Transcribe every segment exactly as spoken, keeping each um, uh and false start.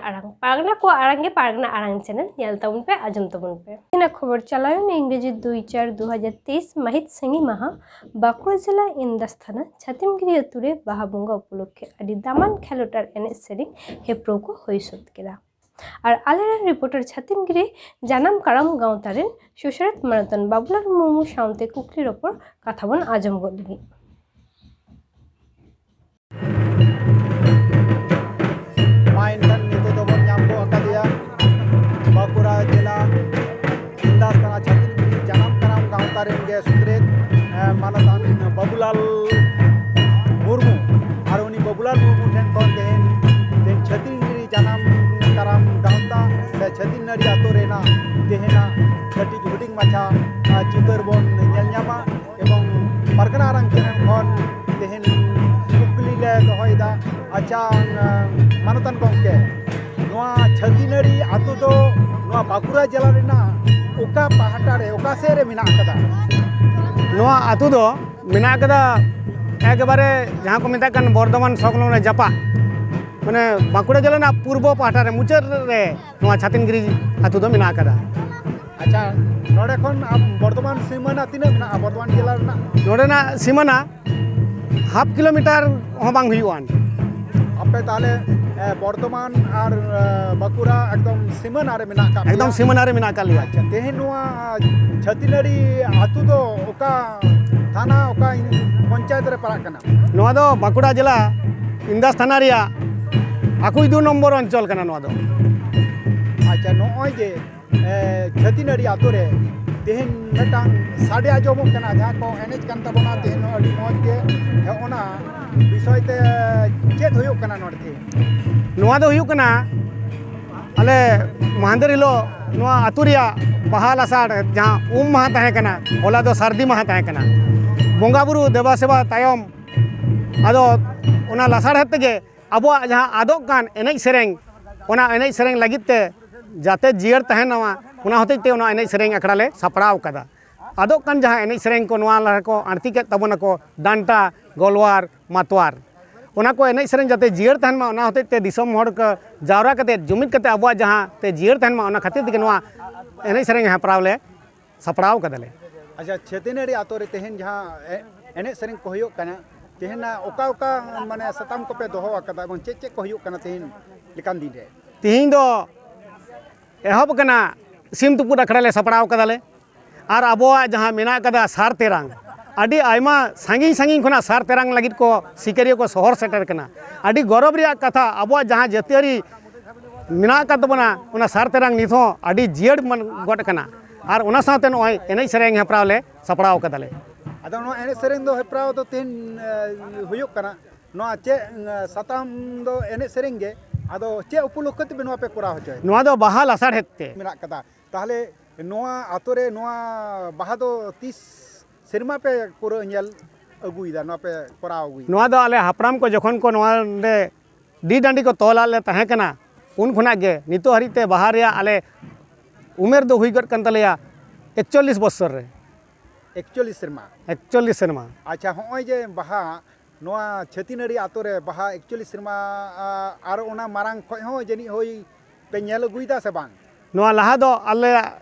ᱟᱲᱟᱝ, ᱯᱟᱨᱜᱟᱱᱟ ᱠᱚᱣᱟᱜ ᱟᱲᱟᱝ ᱜᱮ ᱯᱟᱨᱜᱟᱱᱟ ᱟᱲᱟᱝ ᱪᱮᱱᱮᱞ, ᱧᱮᱞ ᱛᱟᱵᱚᱱ ᱯᱮ, ᱟᱸᱡᱚᱢ ᱛᱟᱵᱚᱱ ᱯᱮ᱾ ᱛᱮᱦᱮᱧᱟᱜ ᱠᱷᱚᱵᱚᱨ ᱪᱟᱞᱟᱣᱮᱱ ᱤᱝᱨᱮᱡᱤ ᱫᱩᱭ ᱪᱟᱨ ᱫᱩ ᱦᱟᱡᱟᱨ ᱛᱮᱭᱤᱥ ᱢᱟᱹᱦᱤᱛ ᱥᱤᱸᱜᱤ ᱢᱟᱦᱟ, ᱵᱟᱸᱠᱩᱲᱟ ᱡᱮᱞᱟ ᱤᱱᱫᱟᱥ ᱛᱷᱟᱱᱟ ᱪᱷᱟᱛᱤᱢᱜᱤᱨᱤ ᱟᱹᱛᱩ ᱨᱮ ᱵᱟᱦᱟ ᱵᱚᱸᱜᱟ ᱩᱯᱚᱞᱚᱠᱠᱷᱮ ᱟᱹᱰᱤ ᱫᱟᱢᱟᱱ ᱠᱷᱮᱞᱳᱰ ᱟᱨ ᱮᱱᱮᱡ ᱥᱮᱨᱮᱧ ᱦᱮᱯᱨᱟᱣ ᱠᱚ ᱦᱩᱭ ᱥᱟᱹᱛ ᱠᱮᱫᱟ᱾ ᱟᱨ ᱟᱞᱮᱨᱮᱱ ᱨᱤᱯᱳᱨᱴᱟᱨ ᱪᱷᱟᱛᱤᱢᱜᱤᱨᱤ ᱡᱟᱱᱟᱢ ᱠᱟᱨᱟᱢ ᱜᱟᱶᱛᱟ ᱨᱮᱱ ᱥᱩᱥᱟᱹᱨᱮᱛ ᱢᱟᱱᱚᱛᱟᱱ ᱵᱟᱵᱩᱞᱟᱞ ᱢᱩᱨᱢᱩ ᱥᱟᱶᱛᱮ ᱠᱩᱠᱞᱤ ᱨᱚᱯᱚᱲ ᱠᱟᱛᱷᱟ ᱵᱚᱱ ᱟᱸᱡᱚᱢ ᱜᱚᱫ ᱞᱮᱜᱮ᱾ ᱢᱟ ᱮᱱᱠᱷᱟᱱ ᱱᱤᱛᱚᱜ ᱫᱚᱵᱚᱱ ᱧᱟᱢ ᱜᱚᱫ ᱟᱠᱟᱫᱮᱭᱟ ᱵᱟᱸᱠᱩᱲᱟ ᱡᱮᱞᱟ ᱤᱱᱫᱟᱥ ᱛᱷᱟᱱᱟ ᱪᱷᱟᱛᱤᱢᱜᱤᱨᱤ ᱡᱟᱱᱟᱢ ᱠᱟᱨᱟᱢ ᱜᱟᱶᱛᱟ ᱨᱮᱱ ᱜᱮ ᱥᱩᱛᱨᱮᱛ, ᱮ, ᱢᱟᱱᱚᱛᱟᱱ ᱵᱟᱵᱩᱞᱟᱞ ᱢᱩᱨᱢᱩ᱾ ᱟᱨ ᱩᱱᱤ ᱵᱟᱵᱩᱞᱟᱞ ᱢᱩᱨᱢᱩ ᱴᱷᱮᱱ ᱠᱷᱚᱱ ᱛᱮᱦᱮᱧ, ᱛᱮᱦᱮᱧ ᱪᱷᱟᱛᱤᱢᱜᱤᱨᱤ ᱡᱟᱱᱟᱢ ᱠᱟᱨᱟᱢ ᱜᱟᱶᱛᱟ ᱥᱮ ᱪᱷᱟᱛᱤᱢᱱᱟᱹᱲᱤ ᱟᱛᱳ ᱨᱮᱱᱟᱜ ᱛᱮᱦᱮᱧᱟᱜ ᱠᱟᱹᱴᱤᱡ ᱦᱩᱰᱤᱧ ᱢᱟᱪᱷᱟ, ᱟ, ᱪᱤᱛᱟᱹᱨ ᱵᱚᱱ ᱧᱮᱞ ᱧᱟᱢᱟ᱾ ᱮᱵᱚᱝ ᱯᱟᱨᱜᱟᱱᱟ ᱟᱲᱟᱝ ᱪᱮᱱᱮᱞ ᱠᱷᱚᱱ ᱛᱮᱦᱮᱧ ᱠᱩᱠᱞᱤ ᱞᱮ ᱫᱚᱦᱚᱭᱮᱫᱟ᱾ ᱟᱪᱪᱷᱟ, ᱟ, ᱢᱟᱱᱚᱛᱟᱱ ᱜᱚᱢᱠᱮ, ᱱᱚᱣᱟ ᱪᱷᱟᱹᱛᱤᱱᱟᱹᱲᱤ ᱟᱛᱳ ᱫᱚ ᱱᱚᱣᱟ ᱵᱟᱸᱠᱩᱲᱟ ᱡᱮᱞᱟ ᱨᱮᱱᱟᱜ ᱚᱠᱟ ᱯᱟᱦᱴᱟ ᱨᱮ, ᱚᱠᱟ ᱥᱮᱫ ᱨᱮ ᱢᱮᱱᱟᱜ ᱟᱠᱟᱫᱟ? ᱱᱚᱣᱟ ᱟᱛᱳ ᱫᱚ ᱢᱮᱱᱟᱜ ᱟᱠᱟᱫᱟ ᱮᱠᱮᱵᱟᱨᱮ ᱡᱟᱦᱟᱸ ᱠᱚ ᱢᱮᱛᱟᱜ ᱠᱟᱱ ᱵᱚᱨᱫᱷᱚᱢᱟᱱ ᱥᱚᱝᱞᱚᱜᱱ ᱨᱮ ᱡᱟᱯᱟᱜ, ᱢᱟᱱᱮ ᱵᱟᱸᱠᱩᱲᱟ ᱡᱮᱞᱟ ᱨᱮᱱᱟᱜ ᱯᱩᱨᱵᱚ ᱯᱟᱦᱴᱟ ᱨᱮ ᱢᱩᱪᱟᱹᱫ ᱨᱮ ᱱᱚᱣᱟ ᱪᱷᱟᱛᱤᱱᱜᱤᱨᱤ ᱟᱛᱳ ᱫᱚ ᱢᱮᱱᱟᱜ ᱟᱠᱟᱫᱟ᱾ ᱟᱪᱪᱷᱟ, ᱱᱚᱰᱮ ᱠᱷᱚᱱ ᱟᱯ-, ᱵᱚᱨᱫᱷᱚᱢᱟᱱ ᱥᱤᱢᱟᱹᱱᱟ ᱛᱤᱱᱟᱹᱜ ᱢᱮᱱᱟᱜᱼᱟ ᱵᱚᱨᱫᱷᱚᱢᱟᱱ ᱡᱮᱞᱟ ᱨᱮᱱᱟᱜ? ᱱᱚᱰᱮᱱᱟᱜ ᱥᱤᱢᱟᱹᱱᱟ ᱦᱟᱯ ᱠᱤᱞᱳᱢᱤᱴᱟᱨ ᱦᱚᱸ ᱵᱟᱝ ᱦᱩᱭᱩᱜᱼᱟ᱾ ᱟᱯᱮ ᱛᱟᱦᱞᱮ, ᱮ, ᱵᱚᱨᱫᱷᱚᱢᱟᱱ ᱟᱨ, ᱮ, ᱵᱟᱸᱠᱩᱲᱟ ᱮᱠᱫᱚᱢ ᱥᱤᱢᱟᱹᱱᱟ ᱨᱮ ᱢᱮᱱᱟᱜ ᱟᱠᱟᱫ ᱮᱠᱫᱚᱢ ᱯᱮᱭᱟ? ᱥᱤᱢᱟᱹᱱᱟ ᱨᱮ ᱢᱮᱱᱟᱜ ᱟᱠᱟᱫ ᱞᱮᱭᱟ᱾ ᱟᱪᱪᱷᱟ, ᱛᱮᱦᱮᱧ ᱱᱚᱣᱟ ᱪᱷᱟᱹᱛᱤᱱᱟᱹᱲᱤ ᱟᱹᱛᱩ ᱫᱚ ᱚᱠᱟ ᱛᱷᱟᱱᱟ, ᱚᱠᱟ ᱯᱚᱧᱪᱟᱭᱮᱛ ᱨᱮ ᱯᱟᱲᱟᱜ ᱠᱟᱱᱟ? ᱱᱚᱣᱟ ᱫᱚ ᱵᱟᱸᱠᱩᱲᱟ ᱡᱮᱞᱟ ᱤᱱᱫᱟᱥ ᱛᱷᱟᱱᱟ ᱨᱮᱭᱟᱜ ᱟᱠᱩᱭ ᱫᱩ ᱱᱚᱢᱵᱚᱨ ᱚᱧᱪᱚᱞ ᱠᱟᱱᱟ ᱱᱚᱣᱟ ᱫᱚ᱾ ᱟᱪᱪᱷᱟ, ᱱᱚᱜᱼᱚᱭ ᱡᱮ, ᱮ, ᱪᱷᱟᱹᱛᱤᱱᱟᱹᱲᱤ ᱟᱛᱳ ᱨᱮ ᱛᱮᱦᱮᱧ ᱢᱤᱫᱴᱟᱝ ᱥᱟᱰᱮ ᱟᱸᱡᱚᱢᱚᱜ ᱠᱟᱱᱟ, ᱡᱟᱦᱟᱸ ᱠᱚ ᱮᱱᱮᱡ ᱠᱟᱱ ᱛᱟᱵᱚᱱᱟ ᱛᱮᱦᱮᱧ ᱦᱚᱸ ᱟᱹᱰᱤ ᱢᱚᱡᱽ ᱜᱮ᱾ ᱦᱮᱸ, ᱚᱱᱟ ᱵᱤᱥᱚᱭ ᱛᱮ ᱪᱮᱫ ᱦᱩᱭᱩᱜ ᱠᱟᱱᱟ ᱱᱚᱰᱮ ᱛᱮᱦᱮᱧ? ᱱᱚᱣᱟ ᱫᱚ ᱦᱩᱭᱩᱜ ᱠᱟᱱᱟ, ᱟᱞᱮ ᱢᱟᱦᱟᱱᱫᱮᱨ ᱦᱤᱞᱳᱜ ᱱᱚᱣᱟ ᱟᱹᱛᱩ ᱨᱮᱭᱟᱜ ᱵᱟᱦᱟ ᱞᱟᱥᱟᱲ, ᱡᱟᱦᱟᱸ ᱩᱢ ᱢᱟᱦᱟ ᱛᱟᱦᱮᱸ ᱠᱟᱱᱟ, ᱦᱚᱞᱟ ᱫᱚ ᱥᱟᱹᱨᱫᱤ ᱢᱟᱦᱟ ᱛᱟᱦᱮᱸ ᱠᱟᱱᱟ᱾ ᱵᱚᱸᱜᱟ ᱵᱩᱨᱩ ᱫᱮᱵᱟ ᱥᱮᱵᱟ ᱛᱟᱭᱚᱢ ᱟᱫᱚ ᱚᱱᱟ ᱞᱟᱥᱟᱲᱦᱮᱫ ᱛᱮᱜᱮ ᱟᱵᱚᱣᱟᱜ ᱡᱟᱦᱟᱸ ᱟᱫᱚᱜ ᱠᱟᱱ ᱮᱱᱮᱡ ᱥᱮᱨᱮᱧ, ᱚᱱᱟ ᱮᱱᱮᱡ ᱥᱮᱨᱮᱧ ᱞᱟᱹᱜᱤᱫ ᱛᱮ ᱡᱟᱛᱮ ᱡᱤᱭᱟᱹᱲ ᱛᱟᱦᱮᱱ ᱢᱟ, ᱚᱱᱟ ᱦᱚᱛᱮᱡ ᱛᱮ ᱚᱱᱟ ᱮᱱᱮᱡ ᱥᱮᱨᱮᱧ ᱟᱠᱷᱲᱟ ᱞᱮ ᱥᱟᱯᱲᱟᱣ ᱠᱟᱫᱟ᱾ ᱟᱫᱚᱜ ᱠᱟᱱ ᱡᱟᱦᱟᱸ ᱮᱱᱮᱡ ᱥᱮᱨᱮᱧ ᱠᱚ, ᱱᱚᱣᱟ ᱞᱟᱦᱟ ᱠᱚ ᱟᱬᱛᱤ ᱠᱮᱫ ᱛᱟᱵᱚᱱᱟᱠᱚ, ᱰᱟᱱᱴᱟ, ᱜᱚᱞᱣᱟᱨ, ᱢᱟᱛᱣᱟᱨ᱾ ᱚᱱᱟ ᱠᱚ ᱮᱱᱮᱡ ᱥᱮᱨᱮᱧ ᱡᱟᱛᱮ ᱡᱤᱭᱟᱹᱲ ᱛᱟᱦᱮᱱ ᱢᱟ, ᱚᱱᱟ ᱦᱚᱛᱮᱡ ᱛᱮ ᱫᱤᱥᱚᱢ ᱦᱚᱲ ᱠᱚ ᱡᱟᱣᱨᱟ ᱠᱟᱛᱮ ᱡᱩᱢᱤᱫ ᱠᱟᱛᱮ ᱟᱵᱚᱣᱟᱜ ᱡᱟᱦᱟᱸ ᱛᱮ ᱡᱤᱭᱟᱹᱲ ᱛᱟᱦᱮᱱ ᱢᱟ, ᱚᱱᱟ ᱠᱷᱟᱹᱛᱤᱨ ᱛᱮᱜᱮ ᱱᱚᱣᱟ ᱮᱱᱮᱡ ᱥᱮᱨᱮᱧ ᱦᱮᱯᱨᱟᱣ ᱞᱮ ᱥᱟᱯᱲᱟᱣ ᱠᱟᱫᱟᱞᱮ᱾ ᱟᱪᱪᱷᱟ, ᱪᱷᱟᱹᱛᱤᱱᱟᱹᱲᱤ ᱟᱛᱳ ᱨᱮ ᱛᱮᱦᱮᱧ ᱡᱟᱦᱟᱸ ᱮ-, ᱮᱱᱮᱡ ᱥᱮᱨᱮᱧ ᱠᱚ ᱦᱩᱭᱩᱜ ᱠᱟᱱᱟ, ᱛᱮᱦᱮᱧ ᱚᱠᱟ ᱚᱠᱟ ᱢᱟᱱᱮ ᱥᱟᱛᱟᱢ ᱠᱚᱯᱮ ᱫᱚᱦᱚ ᱟᱠᱟᱫᱟ ᱮᱵᱚᱝ ᱪᱮᱫ ᱪᱮᱫ ᱠᱚ ᱦᱩᱭᱩᱜ ᱠᱟᱱᱟ ᱛᱮᱦᱮᱧ ᱞᱮᱠᱟᱱ ᱫᱤᱱ ᱨᱮ? ᱛᱮᱦᱮᱧ ᱫᱚ ᱮᱦᱚᱵ ᱟᱠᱟᱱᱟ, ᱥᱤᱢ ᱛᱩᱯᱩᱫ ᱟᱠᱷᱲᱟ ᱞᱮ ᱥᱟᱯᱲᱟᱣ ᱠᱟᱫᱟᱞᱮ᱾ ᱟᱨ ᱟᱵᱚᱣᱟᱜ ᱡᱟᱦᱟᱸ ᱢᱮᱱᱟᱜ ᱠᱟᱫᱟ ᱥᱟᱨ ᱛᱮᱨᱟᱝ, ᱟᱹᱰᱤ ᱟᱭᱢᱟ ᱥᱟᱺᱜᱤᱧ ᱥᱟᱺᱜᱤᱧ ᱠᱷᱚᱱᱟᱜ ᱥᱟᱨ ᱛᱮᱨᱟᱝ ᱞᱟᱹᱜᱤᱫ ᱠᱚ ᱥᱤᱠᱟᱹᱨᱤᱭᱟᱹ ᱠᱚ ᱥᱚᱦᱚᱨ ᱥᱮᱴᱮᱨ ᱠᱟᱱᱟ᱾ ᱟᱹᱰᱤ ᱜᱚᱨᱚᱵᱽ ᱨᱮᱭᱟᱜ ᱠᱟᱛᱷᱟ, ᱟᱵᱚᱣᱟᱜ ᱡᱟᱦᱟᱸ ᱡᱟᱹᱛᱤᱭᱟᱹᱨᱤ ᱢᱮᱱᱟᱜ ᱟᱠᱟᱫ ᱛᱟᱵᱚᱱᱟ, ᱚᱱᱟ ᱥᱟᱨ ᱛᱮᱨᱟᱝ ᱱᱤᱛ ᱦᱚᱸ ᱟᱹᱰᱤ ᱡᱤᱭᱟᱹᱲ ᱢᱟᱱ-, ᱜᱚᱫ ᱟᱠᱟᱱᱟ᱾ ᱟᱨ ᱚᱱᱟ ᱥᱟᱶᱛᱮ ᱱᱚᱜᱼᱚᱭ ᱮᱱᱮᱡ ᱥᱮᱨᱮᱧ ᱦᱮᱯᱨᱟᱣ ᱞᱮ ᱥᱟᱯᱲᱟᱣ ᱠᱟᱫᱟᱞᱮ᱾ ᱟᱫᱚ ᱱᱚᱣᱟ ᱮᱱᱮᱡ ᱥᱮᱨᱮᱧ ᱫᱚ ᱦᱮᱯᱨᱟᱣ ᱫᱚ ᱛᱮᱦᱮᱧ, ᱮ, ᱦᱩᱭᱩᱜ ᱠᱟᱱᱟ, ᱱᱚᱣᱟ ᱪᱮᱫ, ᱮ, ᱥᱟᱛᱟᱢ ᱫᱚ ᱮᱱᱮᱡ ᱥᱮᱨᱮᱧ ᱜᱮ, ᱟᱫᱚ ᱪᱮᱫ ᱩᱯᱚᱞᱚᱠᱠᱷᱮ ᱛᱮᱯᱮ ᱱᱚᱣᱟ ᱯᱮ ᱠᱚᱨᱟᱣ ᱦᱚᱪᱚᱭᱮᱫᱟ? ᱱᱚᱣᱟ ᱫᱚ ᱵᱟᱦᱟ ᱞᱟᱥᱟᱲᱦᱮᱫ ᱛᱮ᱾ ᱢᱮᱱᱟᱜ ᱠᱟᱫᱟ᱾ ᱛᱟᱦᱚᱞᱮ ᱱᱚᱣᱟ ᱟᱛᱳ ᱨᱮ ᱱᱚᱣᱟ ᱵᱟᱦᱟ ᱫᱚ ᱛᱤᱥ ᱥᱮᱨᱢᱟ ᱯᱮ ᱯᱩᱨᱟᱹ ᱧᱮᱞ ᱟᱹᱜᱩᱭᱮᱫᱟ, ᱱᱚᱣᱟ ᱯᱮ ᱠᱚᱨᱟᱣ ᱟᱹᱜᱩᱭᱮᱫᱟ? ᱱᱚᱣᱟ ᱫᱚ ᱟᱞᱮ ᱦᱟᱯᱲᱟᱢ ᱠᱚ ᱡᱚᱠᱷᱚᱱ ᱠᱚ ᱱᱚᱣᱟ ᱱᱚᱰᱮ ᱰᱤ ᱰᱟᱹᱰᱤ ᱠᱚ ᱛᱚᱞᱟᱫ ᱞᱮ ᱛᱟᱦᱮᱸ ᱠᱟᱱᱟ, ᱩᱱ ᱠᱷᱚᱱᱟᱜ ᱜᱮ ᱱᱤᱛᱚᱜ ᱦᱟᱹᱨᱤᱡ ᱛᱮ ᱵᱟᱦᱟ ᱨᱮᱭᱟᱜ ᱟᱞᱮ ᱩᱢᱮᱨ ᱫᱚ ᱦᱩᱭ ᱜᱚᱫ ᱠᱟᱱ ᱛᱟᱞᱮᱭᱟ ᱮᱠᱪᱚᱞᱞᱤᱥ ᱵᱚᱪᱷᱚᱨ ᱨᱮ᱾ ᱮᱠᱪᱚᱞᱞᱤᱥ ᱥᱮᱨᱢᱟ? ᱮᱠᱪᱚᱞᱞᱤᱥ ᱥᱮᱨᱢᱟ᱾ ᱟᱪᱪᱷᱟ, ᱦᱚᱸᱜᱼᱚᱭ ᱡᱮ ᱵᱟᱦᱟ, ᱱᱚᱣᱟ ᱪᱷᱟᱹᱛᱤᱱᱟᱹᱲᱤ ᱟᱛᱳ ᱨᱮ ᱵᱟᱦᱟ ᱮᱠᱪᱚᱞᱞᱤᱥ ᱥᱮᱨᱢᱟ, ᱟ, ᱟᱨ ᱚᱱᱟ ᱢᱟᱲᱟᱝ ᱠᱷᱚᱱ ᱦᱚᱸ ᱡᱟᱹᱱᱤᱡ ᱦᱳᱭ ᱯᱮ ᱧᱮᱞ ᱟᱹᱜᱩᱭᱮᱫᱟ ᱥᱮ ᱵᱟᱝ? ᱱᱚᱣᱟ ᱞᱟᱦᱟ ᱫᱚ ᱟᱞᱮᱭᱟᱜ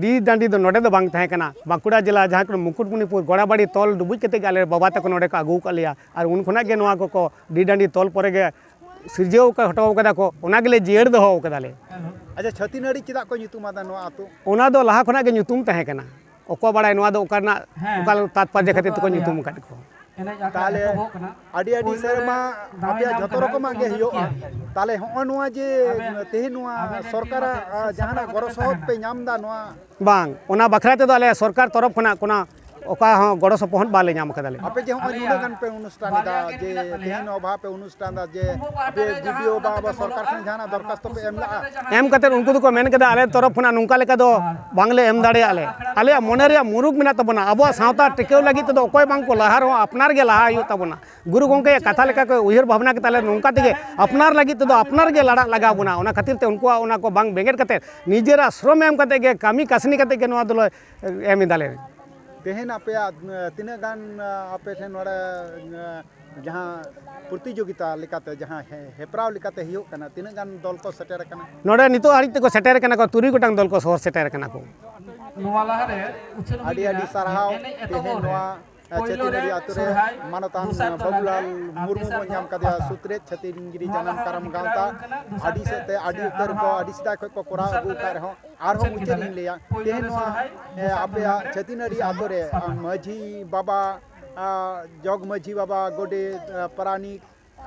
ᱰᱤ ᱰᱟᱹᱰᱤ ᱫᱚ ᱱᱚᱰᱮ ᱫᱚ ᱵᱟᱝ ᱛᱟᱦᱮᱸ ᱠᱟᱱᱟ᱾ ᱵᱟᱸᱠᱩᱲᱟ ᱡᱮᱞᱟ, ᱡᱟᱦᱟᱸ ᱠᱚᱨᱮ ᱢᱩᱠᱩᱴᱢᱩᱱᱤᱯᱩᱨ, ᱜᱚᱲᱟᱵᱟᱲᱤ ᱛᱚᱞ ᱰᱩᱵᱩᱡ ᱠᱟᱛᱮ ᱜᱮ ᱟᱞᱮ ᱵᱟᱵᱟ ᱛᱟᱠᱚ ᱱᱚᱰᱮ ᱠᱚ ᱟᱹᱜᱩ ᱟᱠᱟᱫ ᱞᱮᱭᱟ᱾ ᱟᱨ ᱩᱱ ᱠᱷᱚᱱᱟᱜ ᱜᱮ ᱱᱚᱣᱟ ᱠᱚᱠᱚ ᱰᱤ ᱰᱟᱹᱰᱤ ᱛᱚᱞ ᱯᱚᱨᱮ ᱜᱮ ᱥᱤᱨᱡᱟᱹᱣ ᱟᱠᱟ-, ᱦᱚᱴᱚ ᱟᱠᱟᱫᱟ ᱠᱚ, ᱚᱱᱟ ᱜᱮᱞᱮ ᱡᱤᱭᱟᱹᱲ ᱫᱚᱦᱚ ᱟᱠᱟᱫᱟᱞᱮ᱾ ᱟᱪᱪᱷᱟ, ᱪᱷᱟᱹᱛᱤᱱᱟᱹᱲᱤ ᱪᱮᱫᱟᱜ ᱠᱚ ᱧᱩᱛᱩᱢ ᱟᱫᱟ ᱱᱚᱣᱟ ᱟᱹᱛᱩ? ᱚᱱᱟ ᱫᱚ ᱞᱟᱦᱟ ᱠᱷᱚᱱᱟᱜ ᱜᱮ ᱧᱩᱛᱩᱢ ᱛᱟᱦᱮᱸ ᱠᱟᱱᱟ᱾ ᱚᱠᱚᱭ ᱵᱟᱲᱟᱭ ᱱᱚᱣᱟ ᱫᱚ ᱚᱠᱟ ᱨᱮᱱᱟᱜ, ᱦᱮᱸ, ᱚᱠᱟ ᱛᱟᱛᱯᱟᱨᱡᱚ ᱠᱷᱟᱹᱛᱤᱨ ᱛᱮᱠᱚ ᱧᱩᱛᱩᱢ ᱟᱠᱟᱫ ᱠᱚ᱾ ᱮᱱᱮᱡ ᱟᱠᱷᱲᱟ ᱛᱟᱦᱞᱮ ᱮᱛᱚᱦᱚᱵᱚᱜ ᱠᱟᱱᱟ᱾ ᱟᱹᱰᱤ ᱟᱹᱰᱤ ᱯᱩᱭᱞᱩ ᱨᱮ ᱥᱮᱨᱢᱟ ᱫᱟᱣ ᱮ ᱟᱯᱮᱭᱟᱜ ᱧᱟᱢ ᱡᱷᱚᱛᱚ ᱠᱟᱱᱟ ᱨᱚᱠᱚᱢᱟᱜ ᱜᱮ ᱩᱱᱤ ᱫᱚ ᱦᱩᱭᱩᱜᱼᱟ᱾ ᱠᱤ? ᱛᱟᱦᱞᱮ ᱦᱚᱸᱜᱼᱚ ᱱᱚᱣᱟ ᱡᱮ ᱟᱵᱮᱱ ᱛᱮᱦᱮᱧ ᱱᱚᱣᱟ ᱟᱵᱮᱱ ᱨᱮᱱ ᱥᱚᱨᱠᱟᱨᱟᱜ, ᱜᱤᱫᱽᱨᱟᱹ ᱟ, ᱡᱟᱦᱟᱱᱟᱜ ᱥᱮᱪᱮᱫ ᱜᱚᱲᱚ ᱥᱚᱦᱚᱫ ᱛᱟᱦᱮᱱᱟ᱾ ᱯᱮ ᱧᱟᱢ ᱮᱫᱟ ᱱᱚᱣᱟ? ᱵᱟᱝ, ᱚᱱᱟ ᱵᱟᱠᱷᱨᱟ ᱛᱮᱫᱚ ᱟᱞᱮ ᱥᱚᱨᱠᱟᱨ ᱛᱚᱨᱚᱯ ᱠᱷᱚᱱᱟᱜ ᱠᱳᱱᱳ ᱚᱠᱟ ᱦᱚᱸ ᱜᱚᱲᱚ ᱥᱚᱯᱚᱦᱚᱫ ᱵᱟᱞᱮ ᱧᱟᱢ ᱠᱟᱫᱟ ᱞᱮ᱾ ᱟᱯᱮ ᱡᱮ ᱦᱚᱸᱜᱼᱚᱭ ᱟᱞᱮᱭᱟᱜ ᱱᱩᱱᱟᱹᱜ ᱜᱟᱱ ᱯᱮ ᱚᱱᱩᱥᱴᱷᱟᱱ ᱵᱟᱨᱭᱟ ᱮᱫᱟ, ᱡᱮ ᱟᱞᱮᱭᱟᱜ ᱛᱮᱦᱮᱧ ᱱᱚᱣᱟ ᱵᱷᱟᱵᱽ ᱯᱮ ᱚᱱᱩᱥᱴᱷᱟᱱ ᱮᱫᱟ, ᱡᱮ ᱟᱯᱮ ᱵᱤ ᱰᱤ ᱳ ᱵᱟ ᱟᱵᱚ ᱥᱚᱨᱠᱟᱨ ᱴᱷᱮᱱ ᱡᱟᱦᱟᱱᱟᱜ ᱫᱚᱨᱠᱷᱟᱥᱛᱚ ᱯᱮ ᱮᱢ ᱞᱟᱜᱼᱟ? ᱮᱢ ᱠᱟᱛᱮᱫ ᱩᱱᱠᱩ ᱫᱚᱠᱚ ᱢᱮᱱ ᱠᱮᱫᱟ, "ᱟᱞᱮ ᱛᱚᱨᱚᱯ ᱠᱷᱚᱱᱟᱜ ᱱᱚᱝᱠᱟ ᱞᱮᱠᱟ ᱫᱚ ᱵᱟᱝᱞᱮ ᱮᱢ ᱫᱟᱲᱮᱭᱟᱜᱼᱟ ᱞᱮ᱾ ᱟᱞᱮᱭᱟᱜ ᱢᱚᱱᱮ ᱨᱮᱭᱟᱜ ᱢᱩᱨᱩᱠ ᱢᱮᱱᱟᱜ ᱛᱟᱵᱚᱱᱟ, ᱟᱵᱚᱣᱟᱜ ᱥᱟᱶᱛᱟ ᱴᱤᱠᱟᱹᱣ ᱞᱟᱹᱜᱤᱫ ᱛᱮᱫᱚ ᱚᱠᱚᱭ ᱵᱟᱝ ᱠᱚ ᱞᱟᱦᱟ ᱨᱮᱦᱚᱸ ᱟᱯᱱᱟᱨ ᱜᱮ ᱞᱟᱦᱟ ᱦᱩᱭᱩᱜ ᱛᱟᱵᱚᱱᱟ᱾" ᱜᱩᱨᱩ ᱜᱚᱢᱠᱮᱭᱟᱜ ᱠᱟᱛᱷᱟ ᱞᱮᱠᱟ ᱠᱚ ᱩᱭᱦᱟᱹᱨ ᱵᱷᱟᱵᱽᱱᱟ ᱠᱮᱫᱟ, ᱟᱞᱮ ᱱᱚᱝᱠᱟ ᱛᱮᱜᱮ ᱟᱯᱱᱟᱨ ᱞᱟᱹᱜᱤᱫ ᱛᱮᱫᱚ ᱟᱯᱱᱟᱨ ᱜᱮ ᱞᱟᱲᱟᱜ ᱞᱟᱜᱟᱣ ᱵᱚᱱᱟ᱾ ᱚᱱᱟ ᱠᱷᱟᱹᱛᱤᱨ ᱛᱮ ᱩᱱᱠᱩᱣᱟᱜ ᱚᱱᱟ ᱠᱚ ᱵᱟᱝ ᱵᱮᱸᱜᱮᱫ ᱠᱟᱛᱮᱫ ᱱᱤᱡᱮᱨᱟᱜ ᱥᱨᱚᱢ ᱮᱢ ᱠᱟᱛᱮᱫ ᱜᱮ, ᱠᱟᱹᱢᱤ ᱠᱟᱹᱥᱱᱤ ᱠᱟᱛᱮᱫ ᱜᱮ ᱱᱚᱣᱟ ᱫᱚᱞᱮ ᱮᱢ ᱮᱫᱟᱞᱮ᱾ ᱛᱮᱦᱮᱧ ᱟᱯᱮᱭᱟᱜ, ᱮ, ᱛᱤᱱᱟᱹᱜ ᱜᱟᱱ, ᱮ, ᱟᱯᱮ ᱴᱷᱮᱱ ᱱᱚᱰᱮ, ᱮ, ᱡᱟᱦᱟᱸ ᱯᱨᱚᱛᱤᱡᱳᱜᱤᱛᱟ ᱞᱮᱠᱟᱛᱮ, ᱡᱟᱦᱟᱸ ᱦᱮ-, ᱦᱮᱯᱨᱟᱣ ᱞᱮᱠᱟᱛᱮ ᱦᱩᱭᱩᱜ ᱠᱟᱱᱟ, ᱛᱤᱱᱟᱹᱜ ᱜᱟᱱ ᱫᱚᱞ ᱠᱚ ᱥᱮᱴᱮᱨ ᱟᱠᱟᱱᱟ? ᱱᱚᱰᱮ ᱱᱤᱛᱚᱜ ᱦᱟᱹᱨᱤᱡ ᱛᱮᱠᱚ ᱥᱮᱴᱮᱨ ᱟᱠᱟᱱᱟ ᱠᱚ, ᱛᱩᱨᱩᱭ ᱜᱚᱴᱟᱝ ᱫᱚᱞ ᱠᱚ ᱥᱚᱦᱚᱨ ᱥᱮᱴᱮᱨ ᱟᱠᱟᱱᱟ ᱠᱚ᱾ ᱱᱚᱣᱟ ᱞᱟᱦᱟᱨᱮ ᱩᱪᱷᱟᱹᱱ ᱦᱩᱭ ᱟᱹᱰᱤ ᱟᱹᱰᱤ ᱞᱮᱱᱟ᱾ ᱥᱟᱨᱦᱟᱣ᱾ ᱮᱱᱮᱡ ᱮᱛᱚᱦᱚᱵ ᱛᱮᱦᱮᱧ ᱨᱮ ᱱᱚᱣᱟ ᱥᱚᱨᱦᱟᱭ, ᱪᱷᱟᱹᱛᱤᱱᱟᱹᱲᱤ ᱟᱛᱳ ᱨᱮ ᱫᱚᱥᱟᱨ ᱢᱟᱱᱚᱛᱟᱱ ᱛᱟᱞᱟ ᱵᱟᱹᱵᱩᱞᱟᱞ ᱟᱨ ᱢᱩᱨᱢᱩ ᱛᱮᱥᱟᱨ ᱵᱚᱱ ᱛᱟᱞᱟ ᱧᱟᱢ ᱠᱟᱫᱮᱭᱟ, ᱯᱟᱛᱟ᱾ ᱥᱩᱛᱨᱮᱛ ᱪᱷᱟᱹᱛᱤᱱᱜᱤᱨᱤ ᱱᱚᱣᱟ ᱡᱟᱱᱟᱢ ᱞᱟᱦᱟᱨᱮ ᱠᱟᱨᱟᱢ ᱜᱟᱶᱛᱟ᱾ ᱩᱪᱷᱟᱹᱱ ᱦᱩᱭ ᱞᱮᱱᱟ᱾ ᱫᱚᱥᱟᱨ ᱟᱹᱰᱤ ᱛᱟᱞᱟ ᱥᱮᱫ ᱛᱮ ᱟᱹᱰᱤ ᱩᱛᱟᱹᱨ ᱠᱚ ᱟᱨᱦᱚᱸ ᱟᱹᱰᱤ ᱥᱮᱫᱟᱭ ᱠᱷᱚᱱ ᱠᱚ ᱠᱚᱨᱟᱣ ᱫᱚᱥᱟᱨ ᱟᱹᱜᱩ ᱛᱮᱞᱮ ᱟᱠᱟᱫ ᱨᱮᱦᱚᱸ, ᱟᱨᱦᱚᱸ ᱩᱪᱷᱟᱹᱱ ᱢᱩᱪᱟᱹᱫ ᱠᱮᱫᱟᱞᱮ᱾ ᱤᱧ ᱞᱟᱹᱭᱟ, ᱯᱳᱭᱞᱳ ᱛᱮᱦᱮᱧ ᱨᱮ ᱱᱚᱣᱟ, ᱥᱚᱨᱦᱟᱭ, ᱮ, ᱫᱚᱥᱟᱨ ᱛᱮᱞᱮ ᱟᱯᱮᱭᱟᱜ ᱯᱟᱛᱟ᱾ ᱪᱷᱟᱹᱛᱤᱱᱟᱹᱲᱤ ᱟᱛᱳ ᱨᱮ, ᱫᱚᱥᱟᱨ ᱛᱮᱞᱮ ᱢᱟᱹᱡᱷᱤ ᱵᱟᱵᱟ, ᱟ, ᱡᱚᱜᱽ ᱢᱟᱹᱡᱷᱤ ᱵᱟᱵᱟ, ᱜᱚᱰᱮᱛ, ᱟ, ᱯᱟᱨᱟᱱᱤᱠ,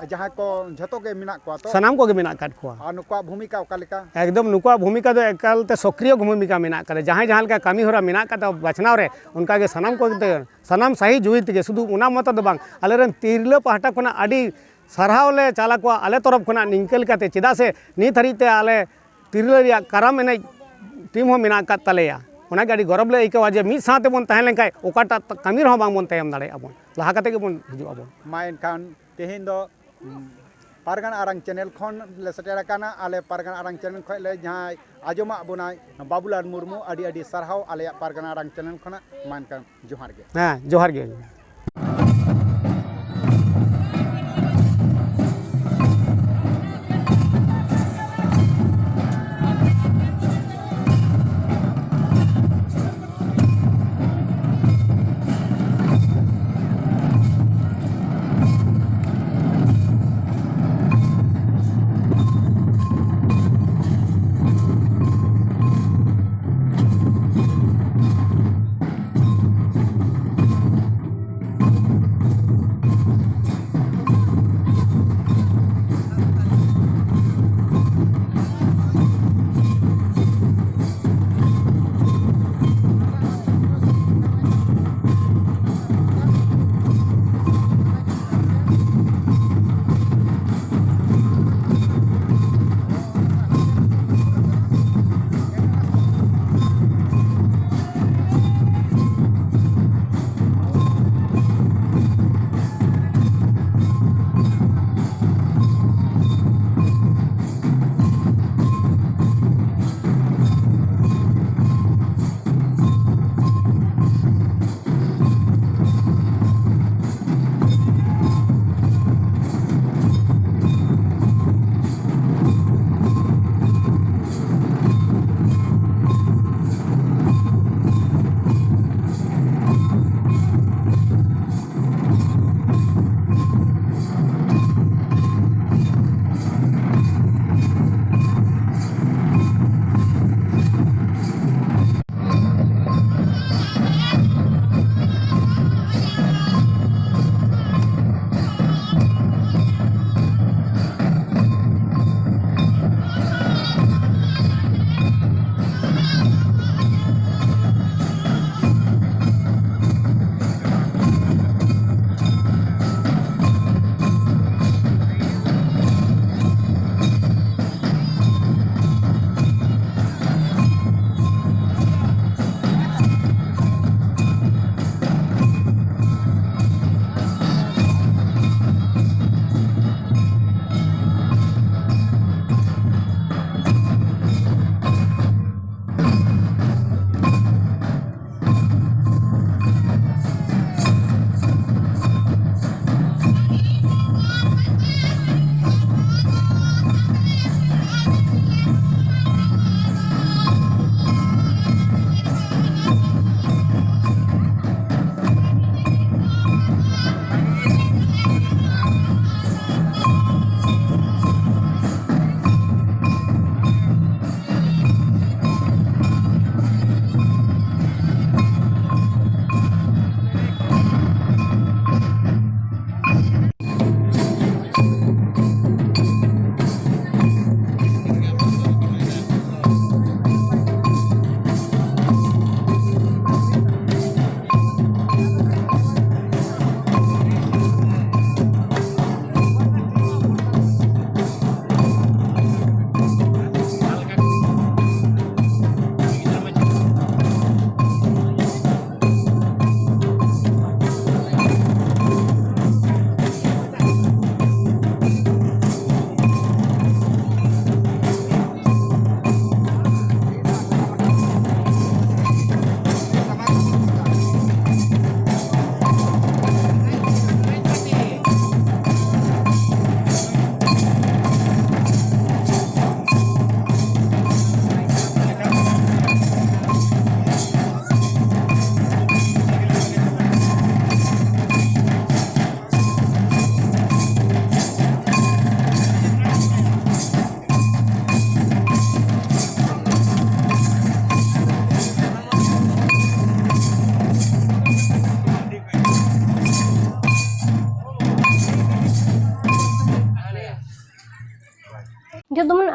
ᱡᱟᱦᱟᱸᱭ ᱠᱚ ᱡᱷᱚᱛᱚ ᱜᱮ ᱢᱮᱱᱟᱜ ᱠᱚᱣᱟ ᱛᱚ? ᱥᱟᱱᱟᱢ ᱠᱚᱜᱮ ᱢᱮᱱᱟᱜ ᱟᱠᱟᱫ ᱠᱚᱣᱟ᱾ ᱟᱨ ᱱᱩᱠᱩᱣᱟᱜ ᱵᱷᱩᱢᱤᱠᱟ ᱚᱠᱟ ᱞᱮᱠᱟ? ᱮᱠᱫᱚᱢ, ᱱᱩᱠᱩᱣᱟᱜ ᱵᱷᱩᱢᱤᱠᱟ ᱫᱚ ᱮᱠᱟᱞ ᱛᱮ ᱥᱚᱠᱨᱤᱭᱚ ᱵᱷᱩᱢᱤᱠᱟ ᱢᱮᱱᱟᱜ ᱟᱠᱟᱫᱟ᱾ ᱡᱟᱦᱟᱸᱭ ᱡᱟᱦᱟᱸ ᱞᱮᱠᱟ ᱠᱟᱹᱢᱤ ᱦᱚᱨᱟ ᱢᱮᱱᱟᱜ ᱟᱠᱟᱫᱟ ᱵᱟᱪᱷᱱᱟᱣ ᱨᱮ, ᱚᱱᱠᱟ ᱜᱮ ᱥᱟᱱᱟᱢ ᱠᱚᱜᱮ ᱛᱮ, ᱥᱟᱱᱟᱢ ᱥᱟᱹᱦᱤ ᱡᱩᱦᱤ ᱛᱮᱜᱮ, ᱥᱩᱫᱷᱩ ᱚᱱᱟ ᱢᱚᱛᱚ ᱫᱚ ᱵᱟᱝ, ᱟᱞᱮᱨᱮᱱ ᱛᱤᱨᱞᱟᱹ ᱯᱟᱦᱴᱟ ᱠᱷᱚᱱᱟᱜ ᱟᱹᱰᱤ ᱥᱟᱨᱦᱟᱣ ᱞᱮ ᱪᱟᱞ ᱟᱠᱚᱣᱟ ᱟᱞᱮ ᱛᱚᱨᱚᱯ ᱠᱷᱚᱱᱟᱜ ᱱᱤᱝᱠᱟᱹ ᱞᱮᱠᱟᱛᱮ, ᱪᱮᱫᱟᱜ ᱥᱮ ᱱᱤᱛ ᱦᱟᱹᱨᱤᱡ ᱛᱮ ᱟᱞᱮ ᱛᱤᱨᱞᱟᱹ ᱨᱮᱭᱟᱜ ᱠᱟᱨᱟᱢ ᱮᱱᱮᱡ ᱴᱤᱢ ᱦᱚᱸ ᱢᱮᱱᱟᱜ ᱟᱠᱟᱫ ᱛᱟᱞᱮᱭᱟ᱾ ᱚᱱᱟᱜᱮ ᱟᱹᱰᱤ ᱜᱚᱨᱚᱵᱽ ᱞᱮ ᱟᱹᱭᱠᱟᱹᱣᱟ ᱡᱮ ᱢᱤᱫ ᱥᱟᱶ ᱛᱮᱵᱚᱱ ᱛᱟᱦᱮᱸ ᱞᱮᱱᱠᱷᱟᱱ ᱚᱠᱟᱴᱟᱜ ᱠᱟᱹᱢᱤ ᱨᱮᱦᱚᱸ ᱵᱟᱝᱵᱚᱱ ᱛᱟᱭᱚᱢ ᱫᱟᱲᱮᱭᱟᱜᱼᱟ ᱵᱚᱱ, ᱞᱟᱦᱟ ᱠᱟᱛᱮ ᱜᱮᱵᱚᱱ ᱦᱤᱡᱩᱜ ᱟᱵᱚᱱ᱾ ᱢᱟ ᱮᱱᱠᱷᱟᱱ ᱛᱮᱦᱮᱧ ᱫᱚ, ᱩᱸ, ᱯᱟᱨᱜᱟᱱᱟ ᱟᱲᱟᱝ ᱪᱮᱱᱮᱞ ᱠᱷᱚᱱ ᱞᱮ ᱥᱮᱴᱮᱨ ᱟᱠᱟᱱᱟ᱾ ᱟᱞᱮ ᱯᱟᱨᱜᱟᱱᱟ ᱟᱲᱟᱝ ᱪᱮᱱᱮᱞ ᱠᱷᱚᱱ ᱞᱮ ᱡᱟᱦᱟᱸᱭ ᱟᱸᱡᱚᱢᱟᱜ ᱵᱚᱱᱟᱭ ᱵᱟᱵᱩᱞᱟᱞ ᱢᱩᱨᱢᱩ, ᱟᱹᱰᱤ ᱟᱹᱰᱤ ᱥᱟᱨᱦᱟᱣ ᱟᱞᱮᱭᱟᱜ ᱯᱟᱨᱜᱟᱱᱟ ᱟᱲᱟᱝ ᱪᱮᱱᱮᱞ ᱠᱷᱚᱱᱟᱜ᱾ ᱢᱟ ᱮᱱᱠᱷᱟᱱ ᱡᱚᱦᱟᱨ ᱜᱮ᱾ ᱦᱮᱸ, ᱡᱚᱦᱟᱨ ᱜᱮ᱾